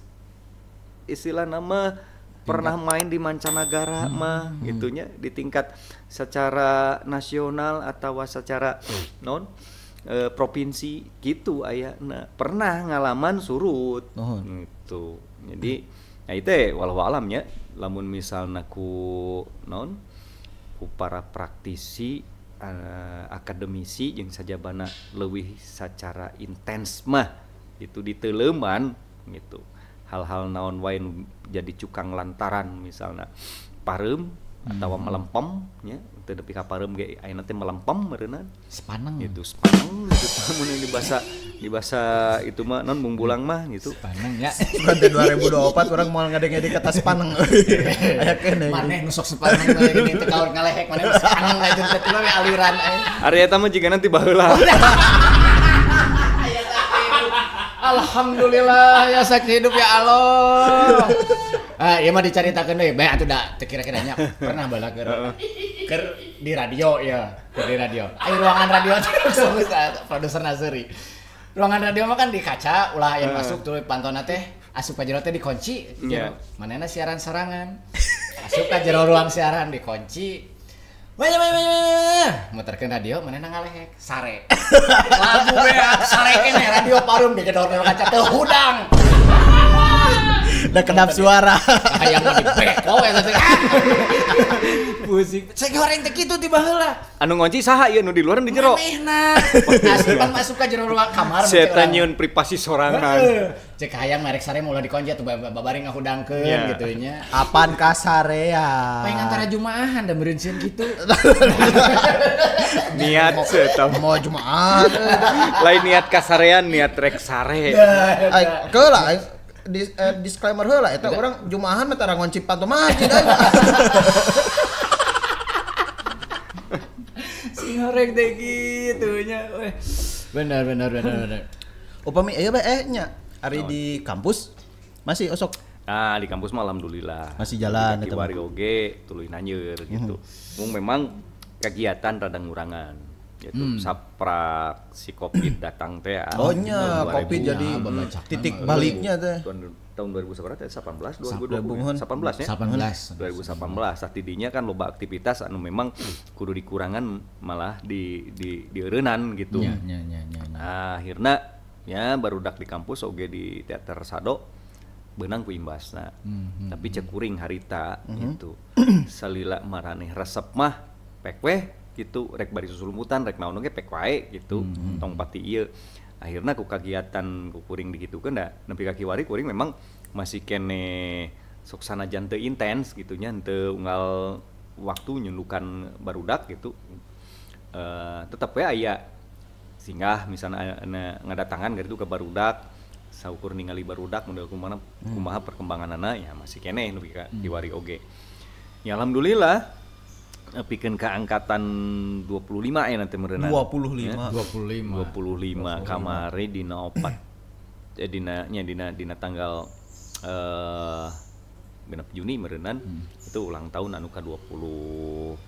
istilah nama pernah main di mancanagara mah gitunya di tingkat secara nasional atau secara non provinsi gitu ayana pernah ngalaman surut gitu. Jadi nah itu walau alamnya lamun misalna ku non ku para praktisi akademisi jeung sajabana leuwih secara intens mah itu diteuleuman gitu. Hal-hal naon wae nu jadi cukang lantaran misalna Pareum atawa melempem nya teu nepi ka pareum ge ayeuna teh melempem meureunna
sepaneng
gitu sepaneng gitu mun di bahasa itu mah non bungbulang mah gitu
sepaneng ya
bukan teh 2024 urang moal ngadeng-ngadeng kata sepaneng aya keneh
maneh nu sok sepaneng mah gini teh kaur ngalehek maneh sepaneng lah itu teh we aliran
ari eta mah jiga nanti baheula.
Alhamdulillah ya saksi hidup ya Allah. Ah, ieu mah dicaritakeun deui. Bae atuh da teu kira-kira nya pernah bala keur di radio ya, keur di radio. Ai ruangan radio produser Nasri. Ruangan radio mah kan di kaca ulah aya masuk tuh pantona teh asup ka jero teh dikunci.
Yeah.
Manehna siaran sorangan. Asup ka jero ruang siaran dikunci. Muterkeun radio manehna ngalehek sare. Lagu beak sare keneh radio parum digedor kaca teu hudang.
Da kedap suara.
Hayang mah dibeko eta teh. Pusing. Cek goreng teh kitu ti baheula.
Anu ngunci saha ieu nu di luar nu di jero?
Manehna. Asupan masuk ka jero ruang kamar.
Setan nyieun privasi sorangan.
Cek hayang merek sare mah ulah dikunci atuh babaring ngahudangkeun kitu nya.
Apan kasarea.
Paling antara jumaahan da meureun sieun kitu.
Niat setan
mau jumaat.
Lain niat kasarean, niat rek sare.
Ai keula disclaimer heula eta urang jumaahan mah tara ngunci panto masjid aing.
Sing horeng teh kitu nya. Benar.
Upami ieu bae nya ari di kampus masih osok.
Nah, di kampus mah alhamdulillah
masih jalan
eta mah oge tuluy nanjeur gitu. Mung memang kegiatan rada ngurangan gitu. Saprak si Covid datang teh.
Oh nya, Covid jadi titik baliknya teh.
Tahun 2018 2020 18 ya. 18. 2018 saat didinya kan loba aktivitas anu memang kudu dikurangan malah di dieureunnan gitu.
Nya.
Nah, akhirna nya barudak di kampus oge di teater Sado beunang ku imbasna. Tapi cek kuring harita gitu. Salila maraneh resep mah pek weh gitu rek bari susulumutan rek naon oge pek wae gitu tong pati ieu. Akhirna ku kagiatan ku kuring digitukeun da nepi ka kiwari kuring memang masih kene sok sanajan teu intens gitu nya henteu unggal waktu nyundukan barudak gitu. Tetep we aya singgah misalna ngadatangan gitu ke barudak saukur ningali barudak model kumaha kumaha perkembanganana ya masih keneh nepi ka kiwari oge. Ya alhamdulillah pikeun ka angkatan 25 ya nanti meureunna. 25 kamari dina opat dina nya dina tanggal 6 Juni meureunnan itu ulang tahun anu ka 24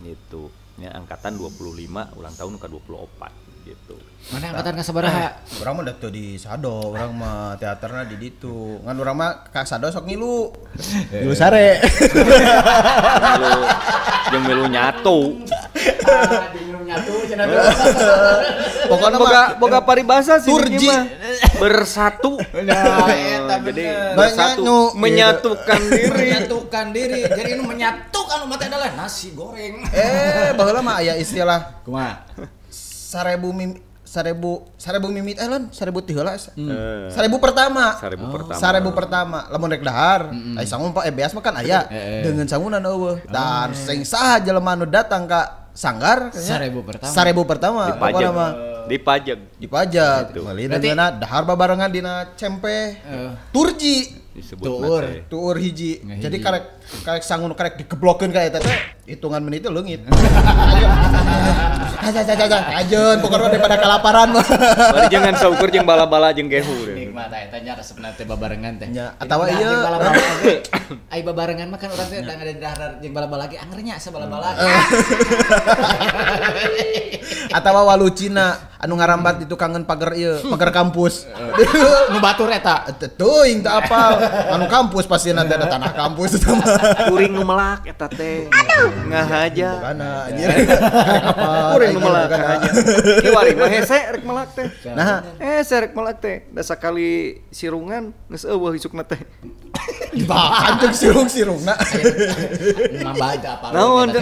gitu. Nya angkatan 25 ulang tahun ka 24 gitu.
Mana angkatan ka sabaraha?
Urang mah teu di Sado, urang mah teaterna di ditu. Ngan urang mah ka Sado sok ngilu. Ngilu sare.
Ngilu jeung milu nyatu.
Ah, jeung milu nyatu cenah tuh.
Pokona mah
boga paribasa sih mah. Bersatu.
Nah, eta
jadi bersatu menyatukan diri.
Menyatukan diri. Jadi nu menyatukan umat adalah nasi goreng.
Baheula mah aya istilah
kumaha?
Sarebu mimit lan 1000 ti heula. 1000 pertama. 1000 pertama. Lamun rek dahar, aya sangu Pak beas mah kan aya. Dengan sangunan eueuh. Dan sing saha jelema nu datang ka sanggar
1000 pertama.
1000 pertama.
Dipajak. Dipajak.
Meuli deungeunna dahar babarengan dina cempe. Turji. Tuur hiji. Jadi karek sangun karek digeblokeun ka eta teh hitungan menit teh leungit. Ajeun pokokna daripada kalaparan mah.
Bari jangan saukur jeung bala-bala jeung gehu.
Nikmat eta nya resepna teh babarengan teh.
Nya atawa ieu
bala-bala. Ai babarengan mah kan urang teh da dahar jeung bala-bala ge anger nya sabala-bala.
Atawa walucina anu ngarambat di tukangan pagar ieu, pagar kampus.
Nu batur eta.
Teuing teu apal. Anu kampus pasti nanti ada tanah kampus eta mah.
Kuring nu melak eta teh. Ngahaja.
Bogana anjir.
Kuring nu melak ngahaja. Kiwari mah hese rek melak teh.
Nah,
hese rek melak teh. Da sakali sirungan geus eueuh isukna teh.
Dibahan jeung sirung-sirungna.
Mambah teu apal.
Naon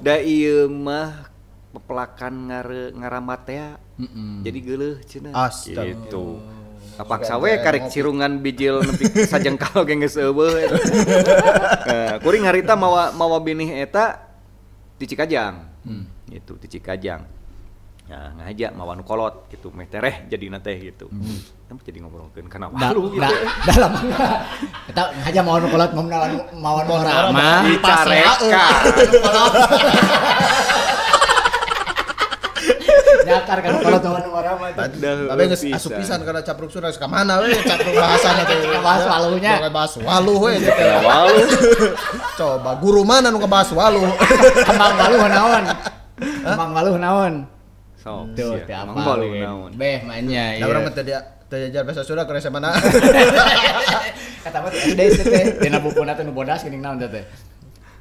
da ieu mah pepelakan ngarambat teh. Jadi geuleuh cenah. Gitu. Kapaksa we karek cirungan bijil nepi sajengkal ge geus eueuh eta. Kuring harita mawa binih eta di Cikajang. Gitu di Cikajang. Nah, ngajak mawa nu kolot gitu meh tereh jadina teh gitu. Tapi jadi ngobrolkeun kana waluh gitu.
Dalam. Eta ngajak mawa nu kolot mawa nu ramah
dicarekan.
Nyakar kan kalau teman ramah itu.
Tapi geus asup pisan kana capruk Sunda ka mana we capruk bahasana teh.
Bahas waluhnya.
Bahas waluh we. Waluh. Coba guru mana nu ngebahas waluh?
Kembang waluh naon? Kembang waluh naon?
Sok. Kembang waluh naon?
Beh mainnya.
Da urang mah teu diajar bahasa Sunda ke SMA mana.
Kata mah SD teh dina bukuna teh nu bodas geuning naon teh.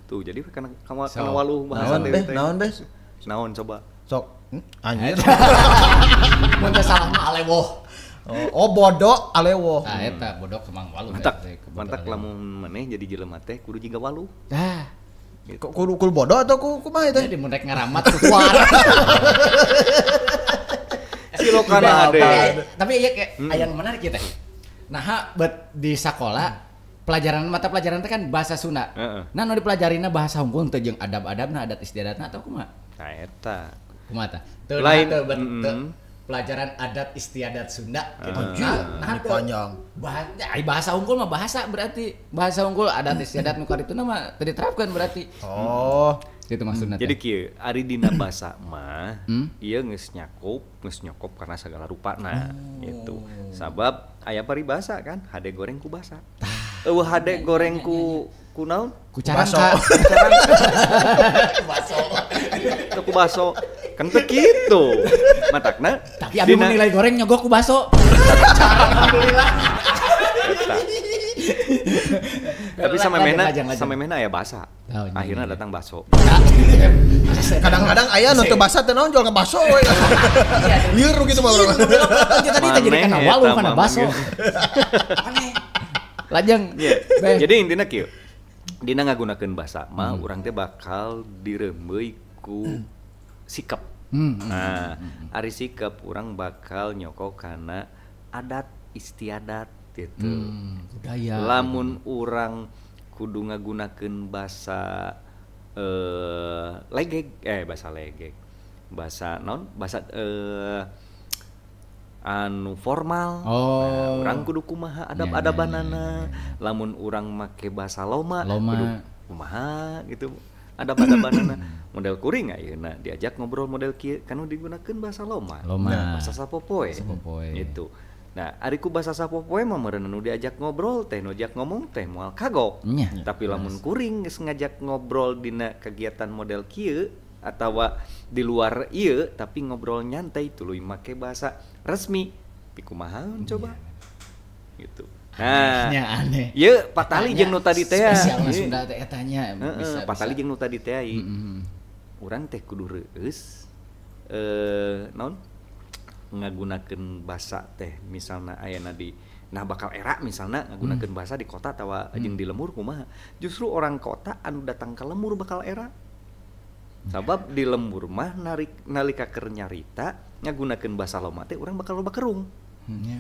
Tuh jadi kana waluh bahasa teh.
Naon beh?
Naon coba?
Sok. Anjir.
Mun teh salah mah alewoh.
Oh bodoh alewoh.
Tah eta bodoh kemang waluh.
Mantak lamun maneh jadi jelema teh kudu jiga waluh.
Tah.
Kudu bodoh atau kumaha teh?
Jadi mun rek ngaramat ku kuar.
Silokana ade.
Tapi ieu aya nu menarik ieu teh. Naha bet di sakola pelajaran mata pelajaran teh kan bahasa Sunda. Nah nu dipelajarina bahasa hungkul teh jeung adab-adabna adat istiadatna atau kumaha?
Tah eta.
Kumaha tah? Teu lain pelajaran adat istiadat Sunda gitu. Nah,
panjang.
Bahasa unggul mah bahasa berarti. Bahasa unggul adat istiadat nu karituna mah teu diterapkeun berarti.
Oh,
gitu maksudna.
Jadi kieu, ari dina basa mah ieu geus nyakup, geus nyokop karena segala rupana gitu. Sabab aya paribasa kan, hade goreng ku basa. Eueuh hade goreng ku naon?
Ku carangka.
Ku baso. Ku baso. Kan teu kitu. Matakna.
Tapi abi mun nilai goreng nyogok ku baso. Alhamdulillah.
Tapi sama mena aya basa. Akhirnya datang baso.
Kadang-kadang aya nu teu basa teu naon jual ngebaso we. Lieur gitu mah urang.
Tadi teh jadi kana waluh kana baso. Aneh. Lajeng.
Jadi intina kieu. Dina ngagunakeun basa mah urang teh bakal direumeuy ku sikap. Nah, ari sikap urang bakal nyokok kana adat istiadat gitu.
Budaya.
Lamun urang kudu ngagunakeun basa legeg, bahasa legeg. Bahasa naon? Bahasa anu formal.
Oh.
Nah, urang kudu kumaha adab-adabanana. Lamun urang make bahasa loma, kudu kumaha gitu. Adab-adabanana. Model kuring ayeuna diajak ngobrol model kieu kan digunakeun bahasa loma. Nah, bahasa sapopoe. Gitu. Nah, ari ku bahasa sapopoe mah meureun nu diajak ngobrol teh nu diajak ngomong teh moal kagok. Tapi lamun kuring geus ngajak ngobrol dina kegiatan model kieu atawa di luar ieu tapi ngobrol nyantai tuluy make bahasa resmi pikumaha coba. Gitu. Nah,
aneh.
Ieu patali jeung nu tadi teh.
Spesialna Sunda teh eta nya
bisa. Patali jeung nu tadi teh. Urang teh kudu reueus naon ngagunakeun basa teh misalna ayana di nah bakal era misalna ngagunakeun bahasa di kota atawa jeung di lemur kumaha. Justru orang kota anu datang ke lemur bakal era. Sabab di lembur mah nalika keur nyarita ngagunakeun bahasa loma teh urang bakal loba kerung.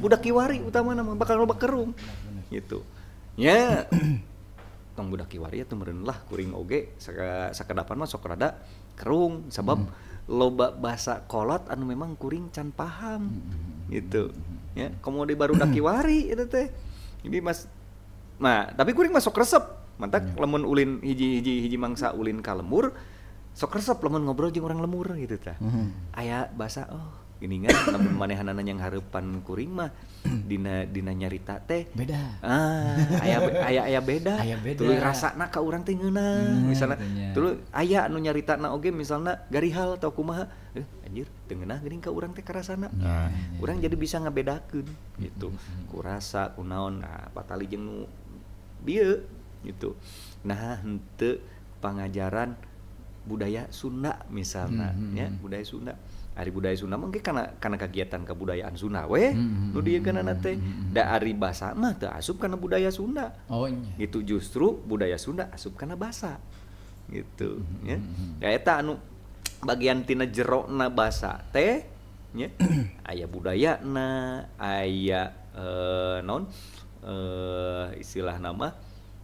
Budak kiwari utamana mah bakal loba kerung. Gitu. Nya tong budak kiwari atuh meureun lah kuring oge sakedapan mah sok rada kerung sabab loba bahasa kolot anu memang kuring can paham. Gitu. Ya, komo di barudak kiwari eta teh. Jadi mas nah, tapi kuring mah sok resep. Mantak lamun ulin hiji-hiji mangsa ulin ka lembur sok resep lamun ngobrol jeung orang lemur gitu tah. Aya bahasa oh gini kan lamun manehanana yang hareupan kuring mah dina nyarita teh
beda.
Ah, aya beda. Tuluy rasana ka urang teh ngeunah. Misalna tuluy aya anu nyaritana oge misalna garihal atau kumaha, anjir teu ngeunah geuning ka urang teh karasana. Urang jadi bisa ngabedakeun gitu. Ku rasa ku naon nah patali jeung nu bieu gitu. Nah, henteu pangajaran budaya Sunda misalna nya budaya Sunda. Ari budaya Sunda mah engke kana kegiatan kebudayaan Sunda we nu dieunkeunana teh. Da ari basa mah teu asup kana budaya Sunda.
Oh nya.
Gitu justru budaya Sunda asup kana basa. Gitu nya. Ya eta anu bagian tina jerona basa teh nya aya budayana, aya naon istilah nama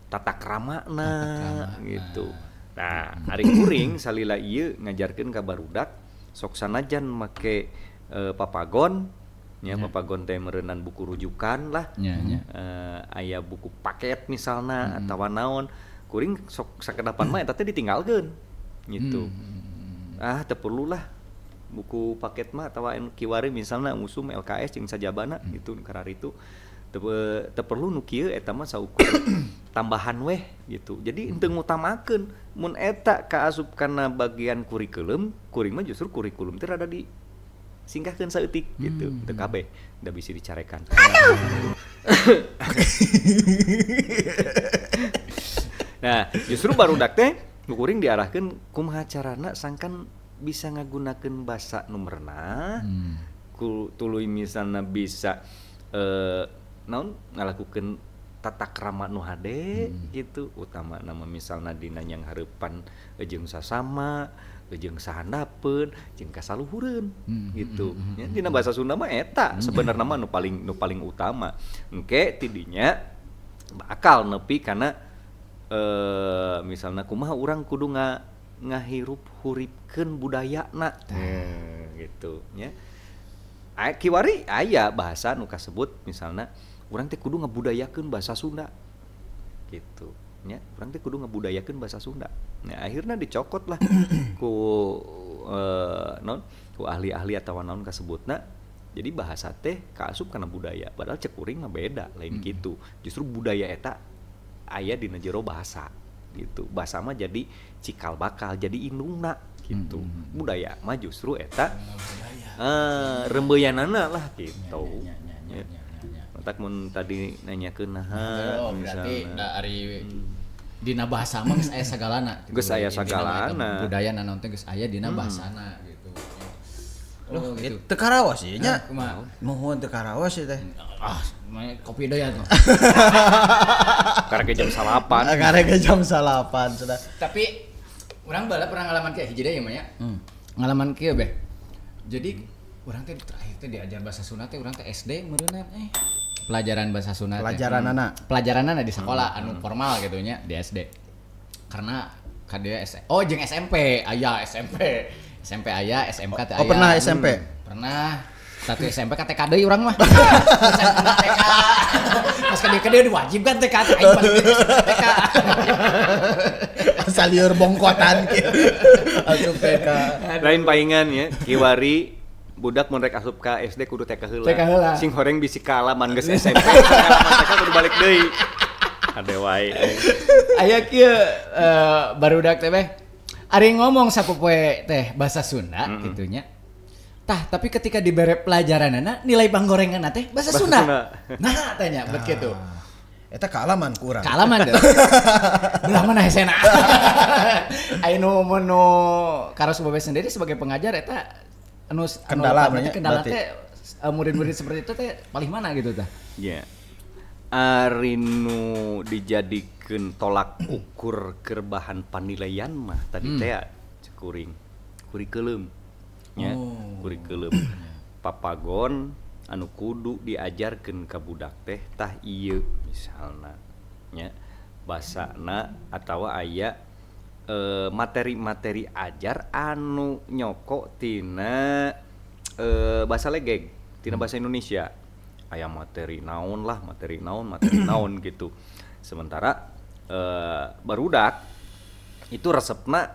tata kramana gitu. Nah, ari kuring salila ieu ngajarkeun ka barudak sok sanajan make papagon nya, papagon teh meureunan buku rujukan lah. Aya buku paket misalna atawa naon, kuring sok sakedapan mah eta teh ditinggalkeun gitu. Ah, teu perlulah buku paket mah atawa kiwari misalna usum LKS jeung sajabana gitu kararitu. Teu perlu nu kieu eta mah saukur tambahan weh gitu. Jadi henteu ngutamakeun mun eta kaasup kana bagian kurikulum, kuring mah justru kurikulum teh rada di singkahkeun saeutik gitu. Teu kabeh da bisi dicarekan. Nah, justru barudak teh kuring diarahkeun kumaha carana sangkan bisa ngagunakeun basa nu merenah, ku tuluy misalna bisa naon ngalakukeun tata krama nu hade gitu, utama nama misalna dina nyanghareupan jeung sasama, jeung sahandapeun, jeung kasaluhureun gitu. Nya dina bahasa Sunda mah eta sebenarna mah nu paling utama. Engke tidinya bakal nepi kana misalna kumaha urang kudu ngahirup huripkeun budayana gitu nya. Kiwari aya bahasa nu kasebut misalna urang teh kudu ngabudayakeun bahasa Sunda gitu nya, urang teh kudu ngabudayakeun bahasa Sunda. Nah, akhirna dicokot lah ku naon ku ahli-ahli atawa naon kasebutna. Jadi bahasa teh kaasup kana budaya, padahal cek kuring mah beda, lain gitu. Justru budaya eta aya dina jero bahasa gitu. Bahasa mah jadi cikal bakal, jadi indungna gitu. Budaya mah justru eta rembeyanana lah gitu. Matak mun tadi nanyakeun naha
berarti dari dina bahasa mah geus aya sagalana.
Geus aya sagalana.
Budaya naon teh geus aya dina bahasana gitu.
Loh, gitu. Teu karaos ieu nya. Nuhun teu karaos ieu teh.
Ah, kopi deui atuh.
Karek jam 9.
Karek jam 9 sudah.
Tapi urang bala pernah ngalaman kieu hiji deui mah nya. Ngalaman kieu beh. Jadi urang teh terakhir teh diajar bahasa Sunda teh urang teh SD meureunna pelajaran bahasa Sunda. Pelajaranana. Pelajaranana di sekolah anu formal gitu nya di SD. Karena kade oh jeung SMP, aya SMP. SMP aya, SMK teh aya.
Oh, pernah SMP?
Pernah. Satu SMP ka TK deui urang mah. TK. Pas ka dieu diwajibkan TK aing paling TK.
Asal lieur bongkotan kieu. Asup TK.
Lain paingan ya, kiwari budak mun rek asup ka SD kudu TK heula.
TK heula.
Sing horeng bisi kaalaman geus SMP, kaalaman TK kudu balik deui. Ade wae.
Aya kieu barudak teh beh. Ari ngomong sapopoe teh bahasa Sunda gitu nya. Tah, tapi ketika dibere pelajaranana nilai panggorenganna teh bahasa Sunda. Nah, tanya bet kitu.
Eta kaalaman ku urang.
Kaalaman deh. Belah mana hesena. Aya nu mun nu karos babe sendiri sebagai pengajar eta anu
kendala
kendala teh murid-murid seperti itu teh paling mana gitu tah?
Iya. Ari nu dijadikeun tolak ukur keur bahan panilaian mah tadi teh cekuring kurikulum nya, kurikulum papagon anu kudu diajarkeun ka budak teh tah ieu misalna nya basana atawa aya materi-materi ajar anu nyoko tina bahasa legeg tina bahasa Indonesia. Aya materi naon lah, materi naon, materi naon gitu. Sementara barudak itu resepna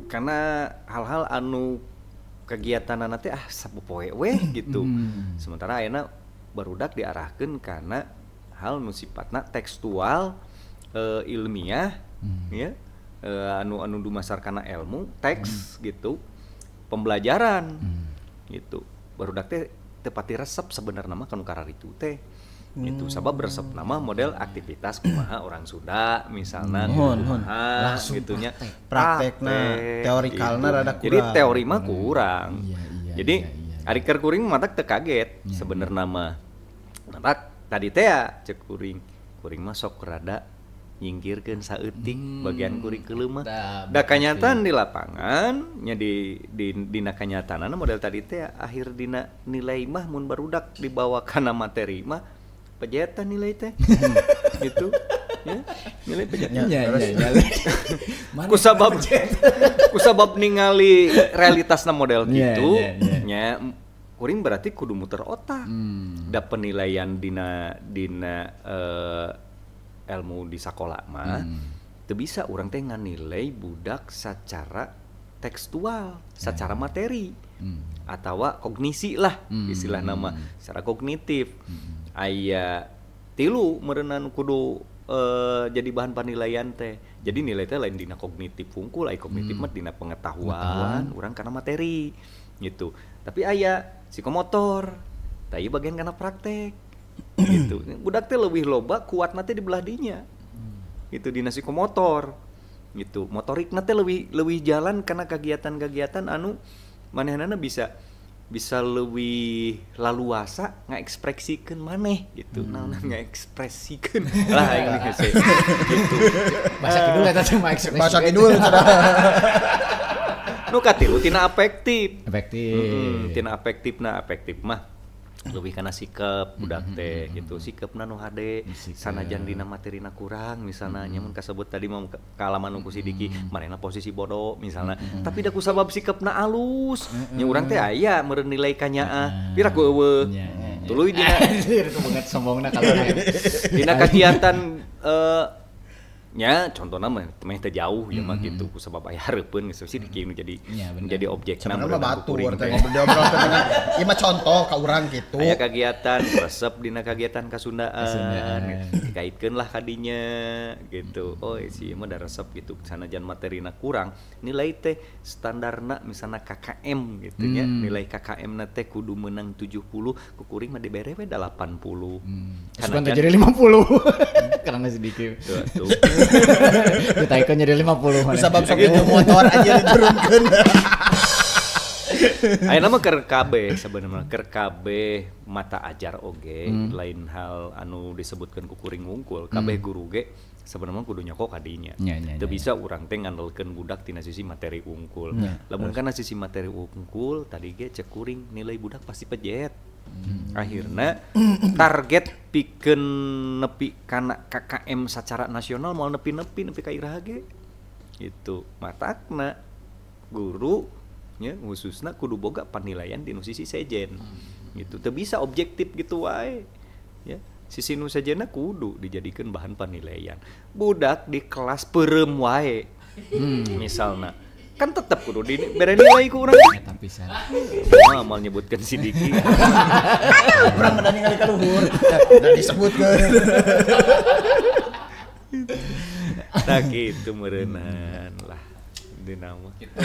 karena hal-hal anu kegiatanana teh ah sapopoe weh gitu. Sementara ayeuna barudak diarahkeun kana hal nu sifatna tekstual, ilmiah ya, anu anu dumasar kana ilmu, teks gitu, pembelajaran gitu. Barudak teh tepati resep sebenarnya mah kanu kararitu teh itu sabab resep nama model aktivitas kumaha orang Sunda misalnya kumaha gitunya
praktekna teorikalna rada kurang.
Jadi teori mah kurang. Jadi ari keur kuring matak teu kaget sebenarnya mah. Matak tadi teh ya cek kuring, kuring mah sok rada Nyingkirkeun saeutik bagian kurikulum mah. Da kanyataan di lapangan nya di dina kanyataanna model tadi teh akhir dina nilai mah mun barudak dibawa kana materi mah pejetan nilai teh. Gitu. Ya, nilai pejetan.
Ya,
Kusabab ningali realitasna model kitu nya kuring berarti kudu muter otak. Da penilaian dina ilmu di sekolah mah teu bisa urang teh nganilai budak secara tekstual, secara materi atawa kognisi lah istilah nama secara kognitif. Aya tilu meureunan kudu jadi bahan penilaian teh. Jadi nilai teh lain dina kognitif wungkul, aya kognitif mah dina pengetahuan urang kana materi gitu. Tapi aya psikomotor, tah ieu bagian kana praktek. Gitu. Budak teh leuwih loba kuatna teh di belah dinya. Gitu dina psikomotor. Gitu. Motorikna teh leuwih jalan kana kegiatan-kegiatan anu manehanana bisa leuwih laluasa ngaekspresikeun maneh gitu. Naon ngaekspresikeun lah ini hese. Gitu.
Bahasa kidul eta teh mah ekspresi.
Bahasa kidul cenah.
Nu katilu tina afektif.
Afektif.
Tina afektifna afektif mah lebih karena sikap budak teh gitu, sikapna nu hade sanajan dina materina kurang misalnya nyamun kasebut tadi mah kaalaman nu ku Sidiki manehna posisi bodoh misalnya tapi da kusabab sikapna alus nya urang teh aya meureun nilai kanyaah pira ku eueuh tuluy dina
itu banget sombongna kalau
dina kegiatan nya contohna mah meh teu jauh ya mah gitu kusabab aya hareupeun geus Sidiki nu jadi menjadi objekna
meureun batur teh ngobrol dengan ieu mah contoh ka urang gitu.
Aya kegiatan resep dina kegiatan kasundaan dikaitkeun lah kadinya gitu. Oh si ieu mah da resep gitu sanajan materina kurang nilai teh standarna misalna KKM gitu nya nilai KKM na teh kudu meunang 70 ku kuring mah dibere we 80.
Karena jadi 50 karena Sidiki.
Tuh.
Ditaikeun jadi 50.
Sabab sok itu motor aja diturunkeun.
Ayeuna mah keur kabeh sebenarnya keur kabeh mata ajar oge lain hal anu disebutkeun ku kuring wungkul kabeh guru ge sebenarnya kudu nyokok kadinya. Teu bisa urang teh ngandelkeun budak tina sisi materi wungkul. Lamun kana sisi materi wungkul tadi ge cek kuring nilai budak pasti pejet. Akhirna target pikeun nepi kana KKM secara nasional moal nepi-nepi nepi ka iraha ge gitu. Matakna guru nya khususna kudu boga panilaian dinu sisi sejen gitu. Teu bisa objektif gitu wae ya. Sisi nu sejenna kudu dijadikeun bahan panilaian. Budak di kelas peureum wae misalna kan tetep kudu di bere nilai ku urang.
Eta pisan.
Mah moal nyebutkeun Sidiki.
Aduh, urang mah ningali ka luhur. Da disebutkeun.
Tah kitu meureunnan lah dina mah.
Gitu.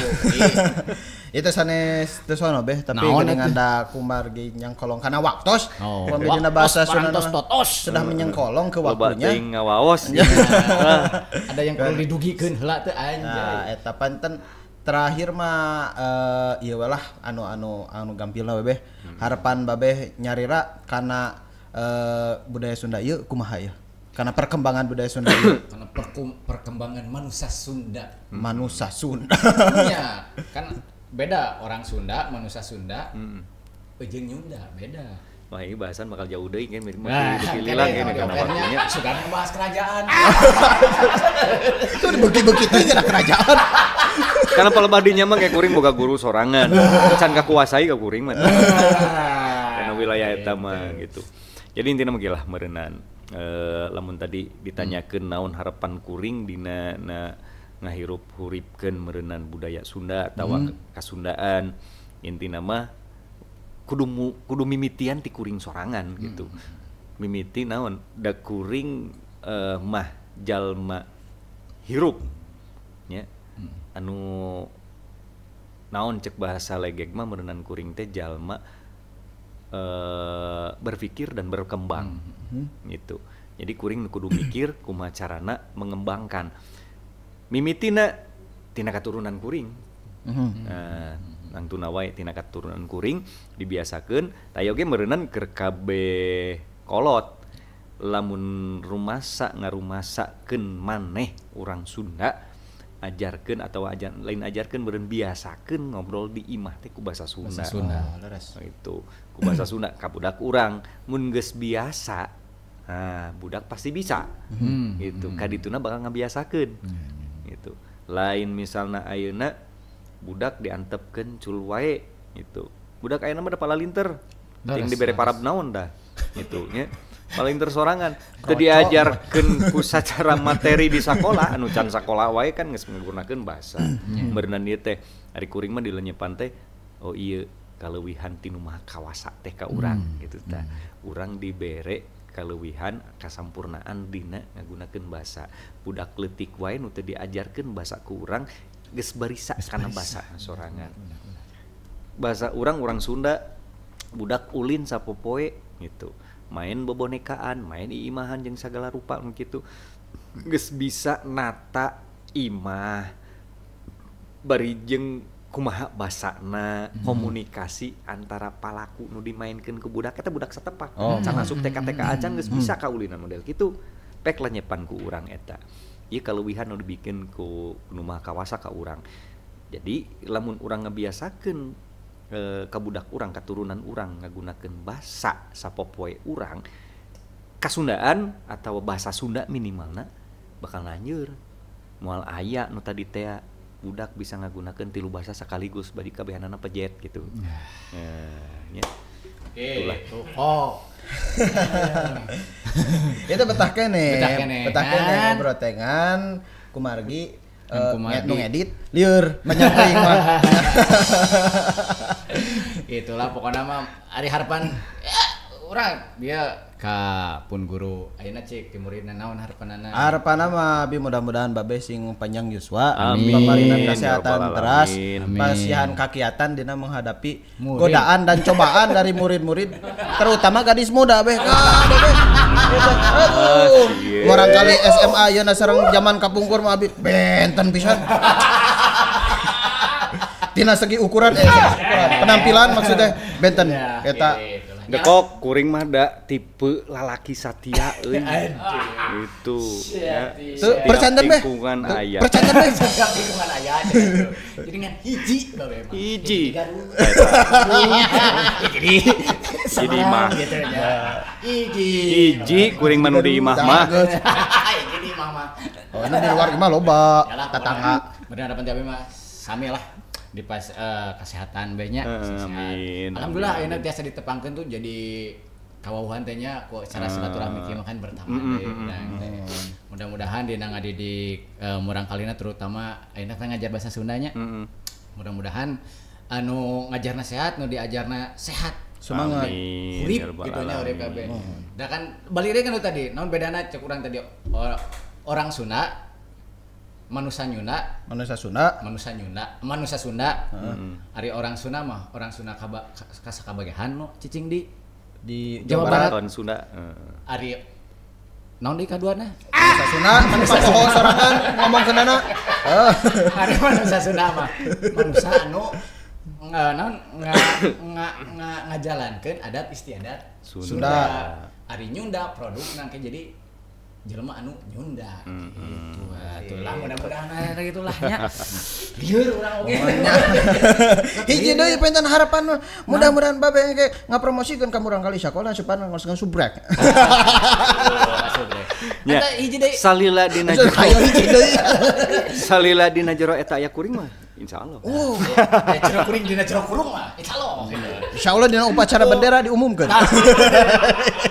Itu sanes teu sono beh tapi geuningan da kumargi nyangkolong kana waktos. Mun dina bahasa Sunda sudah menyengkolong ke waktunya.
Loba teuing ngawaos.
Ada yang perlu didugikeun heula teh anjay.
Nah, eta panten terakhir mah ieu we lah anu gampilna we beh. Harapan babeh nyarira kana budaya Sunda ieu kumaha ieu? Karena perkembangan budaya Sunda ieu.
Karena perkembangan manusia Sunda.
Manusia Sunda.
Iya, kan beda orang Sunda, manusia Sunda. Jeung Nyunda beda.
Wah, ini bahasan bakal jauh deui kan mirip dipililang ini karena waktunya
sudah membahas kerajaan.
Itu dibeki-beki teh kana kerajaan.
Karena palebah mah kayak kuring boga guru sorangan. Can kakuasai ka kuring mah. Karena wilayah eta mah gitu. Jadi intinya mah lah meureunnan. Lamun tadi ditanyakeun naon harapan kuring dina na ngahirup huripkeun meureunnan budaya Sunda atawa kasundaan intina mah kudu mimitian ti kuring sorangan gitu. Mimiti naon da kuring mah jalma hirup nya anu naon cek bahasa legeg mah meureunnan kuring teh jalma berpikir dan berkembang gitu. Jadi kuring kudu mikir kumaha carana mengembangkan mimitina tina katurunan kuring. Nangtuna wae tina katurunan kuring dibiasakeun tayo ge meureunnan keur kabeh kolot. Lamun rumasa ngarumasakeun maneh urang Sunda ajarkeun atawa lain ajarkeun beureun biasakeun ngobrol di imah teh ku basa Sunda. Oh, itu ku basa Sunda ka budak urang mun geus biasa nah budak pasti bisa. Gitu. Kadituna bakal ngabiasakeun. Gitu. Lain misalna ayeuna budak diantepkeun cul wae gitu. Budak ayeuna mah da palalinter. Ting dibere parab naon dah gitu nya. Paling tersorangan teu diajarkeun ku sacara materi di sakola anu can sakola wae kan geus menggunakeun bahasa. Beureunan ieu teh ari kuring mah dilenyepan teh oh ieu kaleuwihan ti nu maha kawasa teh ka urang gitu tah. Urang dibere kaleuwihan kasampurnaan dina ngagunakeun bahasa. Budak leutik wae nu teu diajarkeun bahasa ku urang geus barisa kana bahasa sorangan. Bahasa urang urang Sunda budak ulin sapopoe gitu. Main bebonekaan, main iimahan jeung sagala rupa nu kitu. Geus bisa nata imah bari jeung kumaha basana komunikasi antara palaku nu dimainkeun ku budak eta budak satepak. Can asup TK TK acan geus bisa kaulinan model kitu. Pek lenyepan ku urang eta. Ieu kaleuwihan nu dibikeun ku nu maha kawasa ka urang. Jadi lamun urang ngabiasakeun ka budak urang katurunan urang ngagunakeun basa sapopoe urang kasundaan atau bahasa Sunda minimalna bakal lanjur moal aya nu tadi teh budak bisa ngagunakeun 3 bahasa sekaligus bari kabehanana pejet gitu. Nya. Itulah.
Oh.
Itu betah keneh. Betah keneh ngobrol tengan kumargi nu ngedit lieur banyak teuing mah.
Itulah pokoknya mah ari harapan ya, urang dia ka pun guru ayeuna cik ti muridna naon harapanana.
Harapanna mah abi mudah-mudahan babe sing panjang yuswa,
pamarinan
kesehatan teras, pasihan kakiatan dina menghadapi murid. Godaan dan cobaan dari murid-murid terutama gadis muda beh. Babe. Aduh. Orang kali SMA ayeuna sareng zaman kapungkur mah abi benten pisan. Tina segi ukuran penampilan maksudnya benten eta.
Dekok kuring mah da tipe lalaki satia euy. Gitu.
Teu percanten beh. Percanten beh.
Lingkungan aya. Jadi ngan hiji babe mah.
Hiji.
Jadi
mah.
Hiji.
Hiji kuring mah nu di imah mah.
Hiji di imah mah.
Oh, ini di luar imah loba tetangga.
Bener harapan ti abi mah sami lah. Di pas kesehatan banyak.
Amin.
Alhamdulillah ayeuna tiasa ditepangkeun tuh jadi kawauhan teh nya ku cara silaturahmi kieu mah kan bertambah deui. Mudah-mudahan dina ngadidik murangkalina terutama ayeuna teh ngajar bahasa Sundanya. Mudah-mudahan anu ngajarna sehat, nu diajarna sehat.
Semangat.
Urip kitu nya urip kabeh. Da kan balik deui kan tadi, naon bedana cek urang tadi orang Sunda manusa Nyunda, manusa Sunda, manusa Nyunda, manusa Sunda. Ari orang Sunda mah, orang Sunda kasakabagehan nu cicing di Jawa Barat.
Sunda.
Ari naon deui kaduana?
Manusa Sunda, manusa poho sorangan ngomong kendana.
Ari manusa Sunda mah, manusa anu naon ngajalankeun adat istiadat Sunda. Ari Nyunda produk nangke jadi jelema anu nyunda gitu. Atulah mudah-mudahan gitulah nya. Lieur urang oge.
Hiji deui penten harapan mudah-mudahan babe engke ngapromosikeun ka murang kali sakola supaya geus ngasubrek.
Nya hiji deui salila dina jero. Salila dina jero eta aya kuring mah insyaallah.
Jero kuring dina jero kurung mah insyaallah.
Insyaallah dina upacara bendera diumumkeun.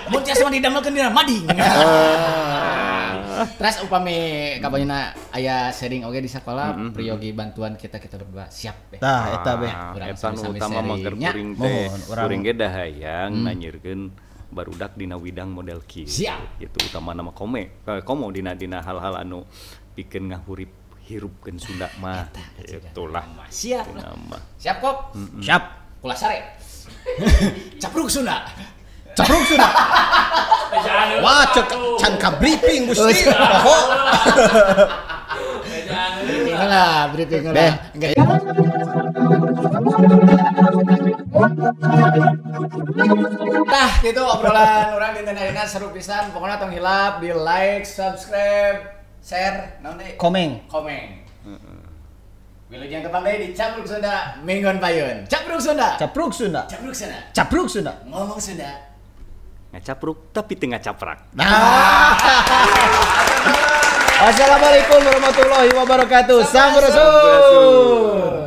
Mun tiasa mah didamelkeun dina mading. Terus upami kabanyana aya sharing oge di sekolah, priyogi bantuan kita berdua siap deh.
Tah eta beh.
Eta nu utama mah keur kuring teh. Kuring ge dahayang nanyirkeun barudak dina widang model kieu.
Siap.
Gitu utamana mah komo dina hal-hal anu pikeun ngahurip hirupkeun Sunda mah. Itulah.
Siap. Siap kok.
Siap.
Kula sare. Capruk Sunda.
Capruk Sunda. Wah, cek can ka briefing Gusti. Poho.
Heula, briefing heula. Enggak. Tah, gitu obrolan urang dinten ayeuna seru pisan. Pokoknya tong hilap di like, subscribe, share, naon deui?
Komeng.
Komen. Wilujeng tepang deui di Capruk Sunda Minggon Payun. Capruk Sunda.
Capruk Sunda.
Capruk Sunda.
Capruk Sunda.
Ngomong Sunda.
Ngacapruk tapi teu ngacaprak.
Nah. Assalamualaikum warahmatullahi wabarakatuh. Sampurasun.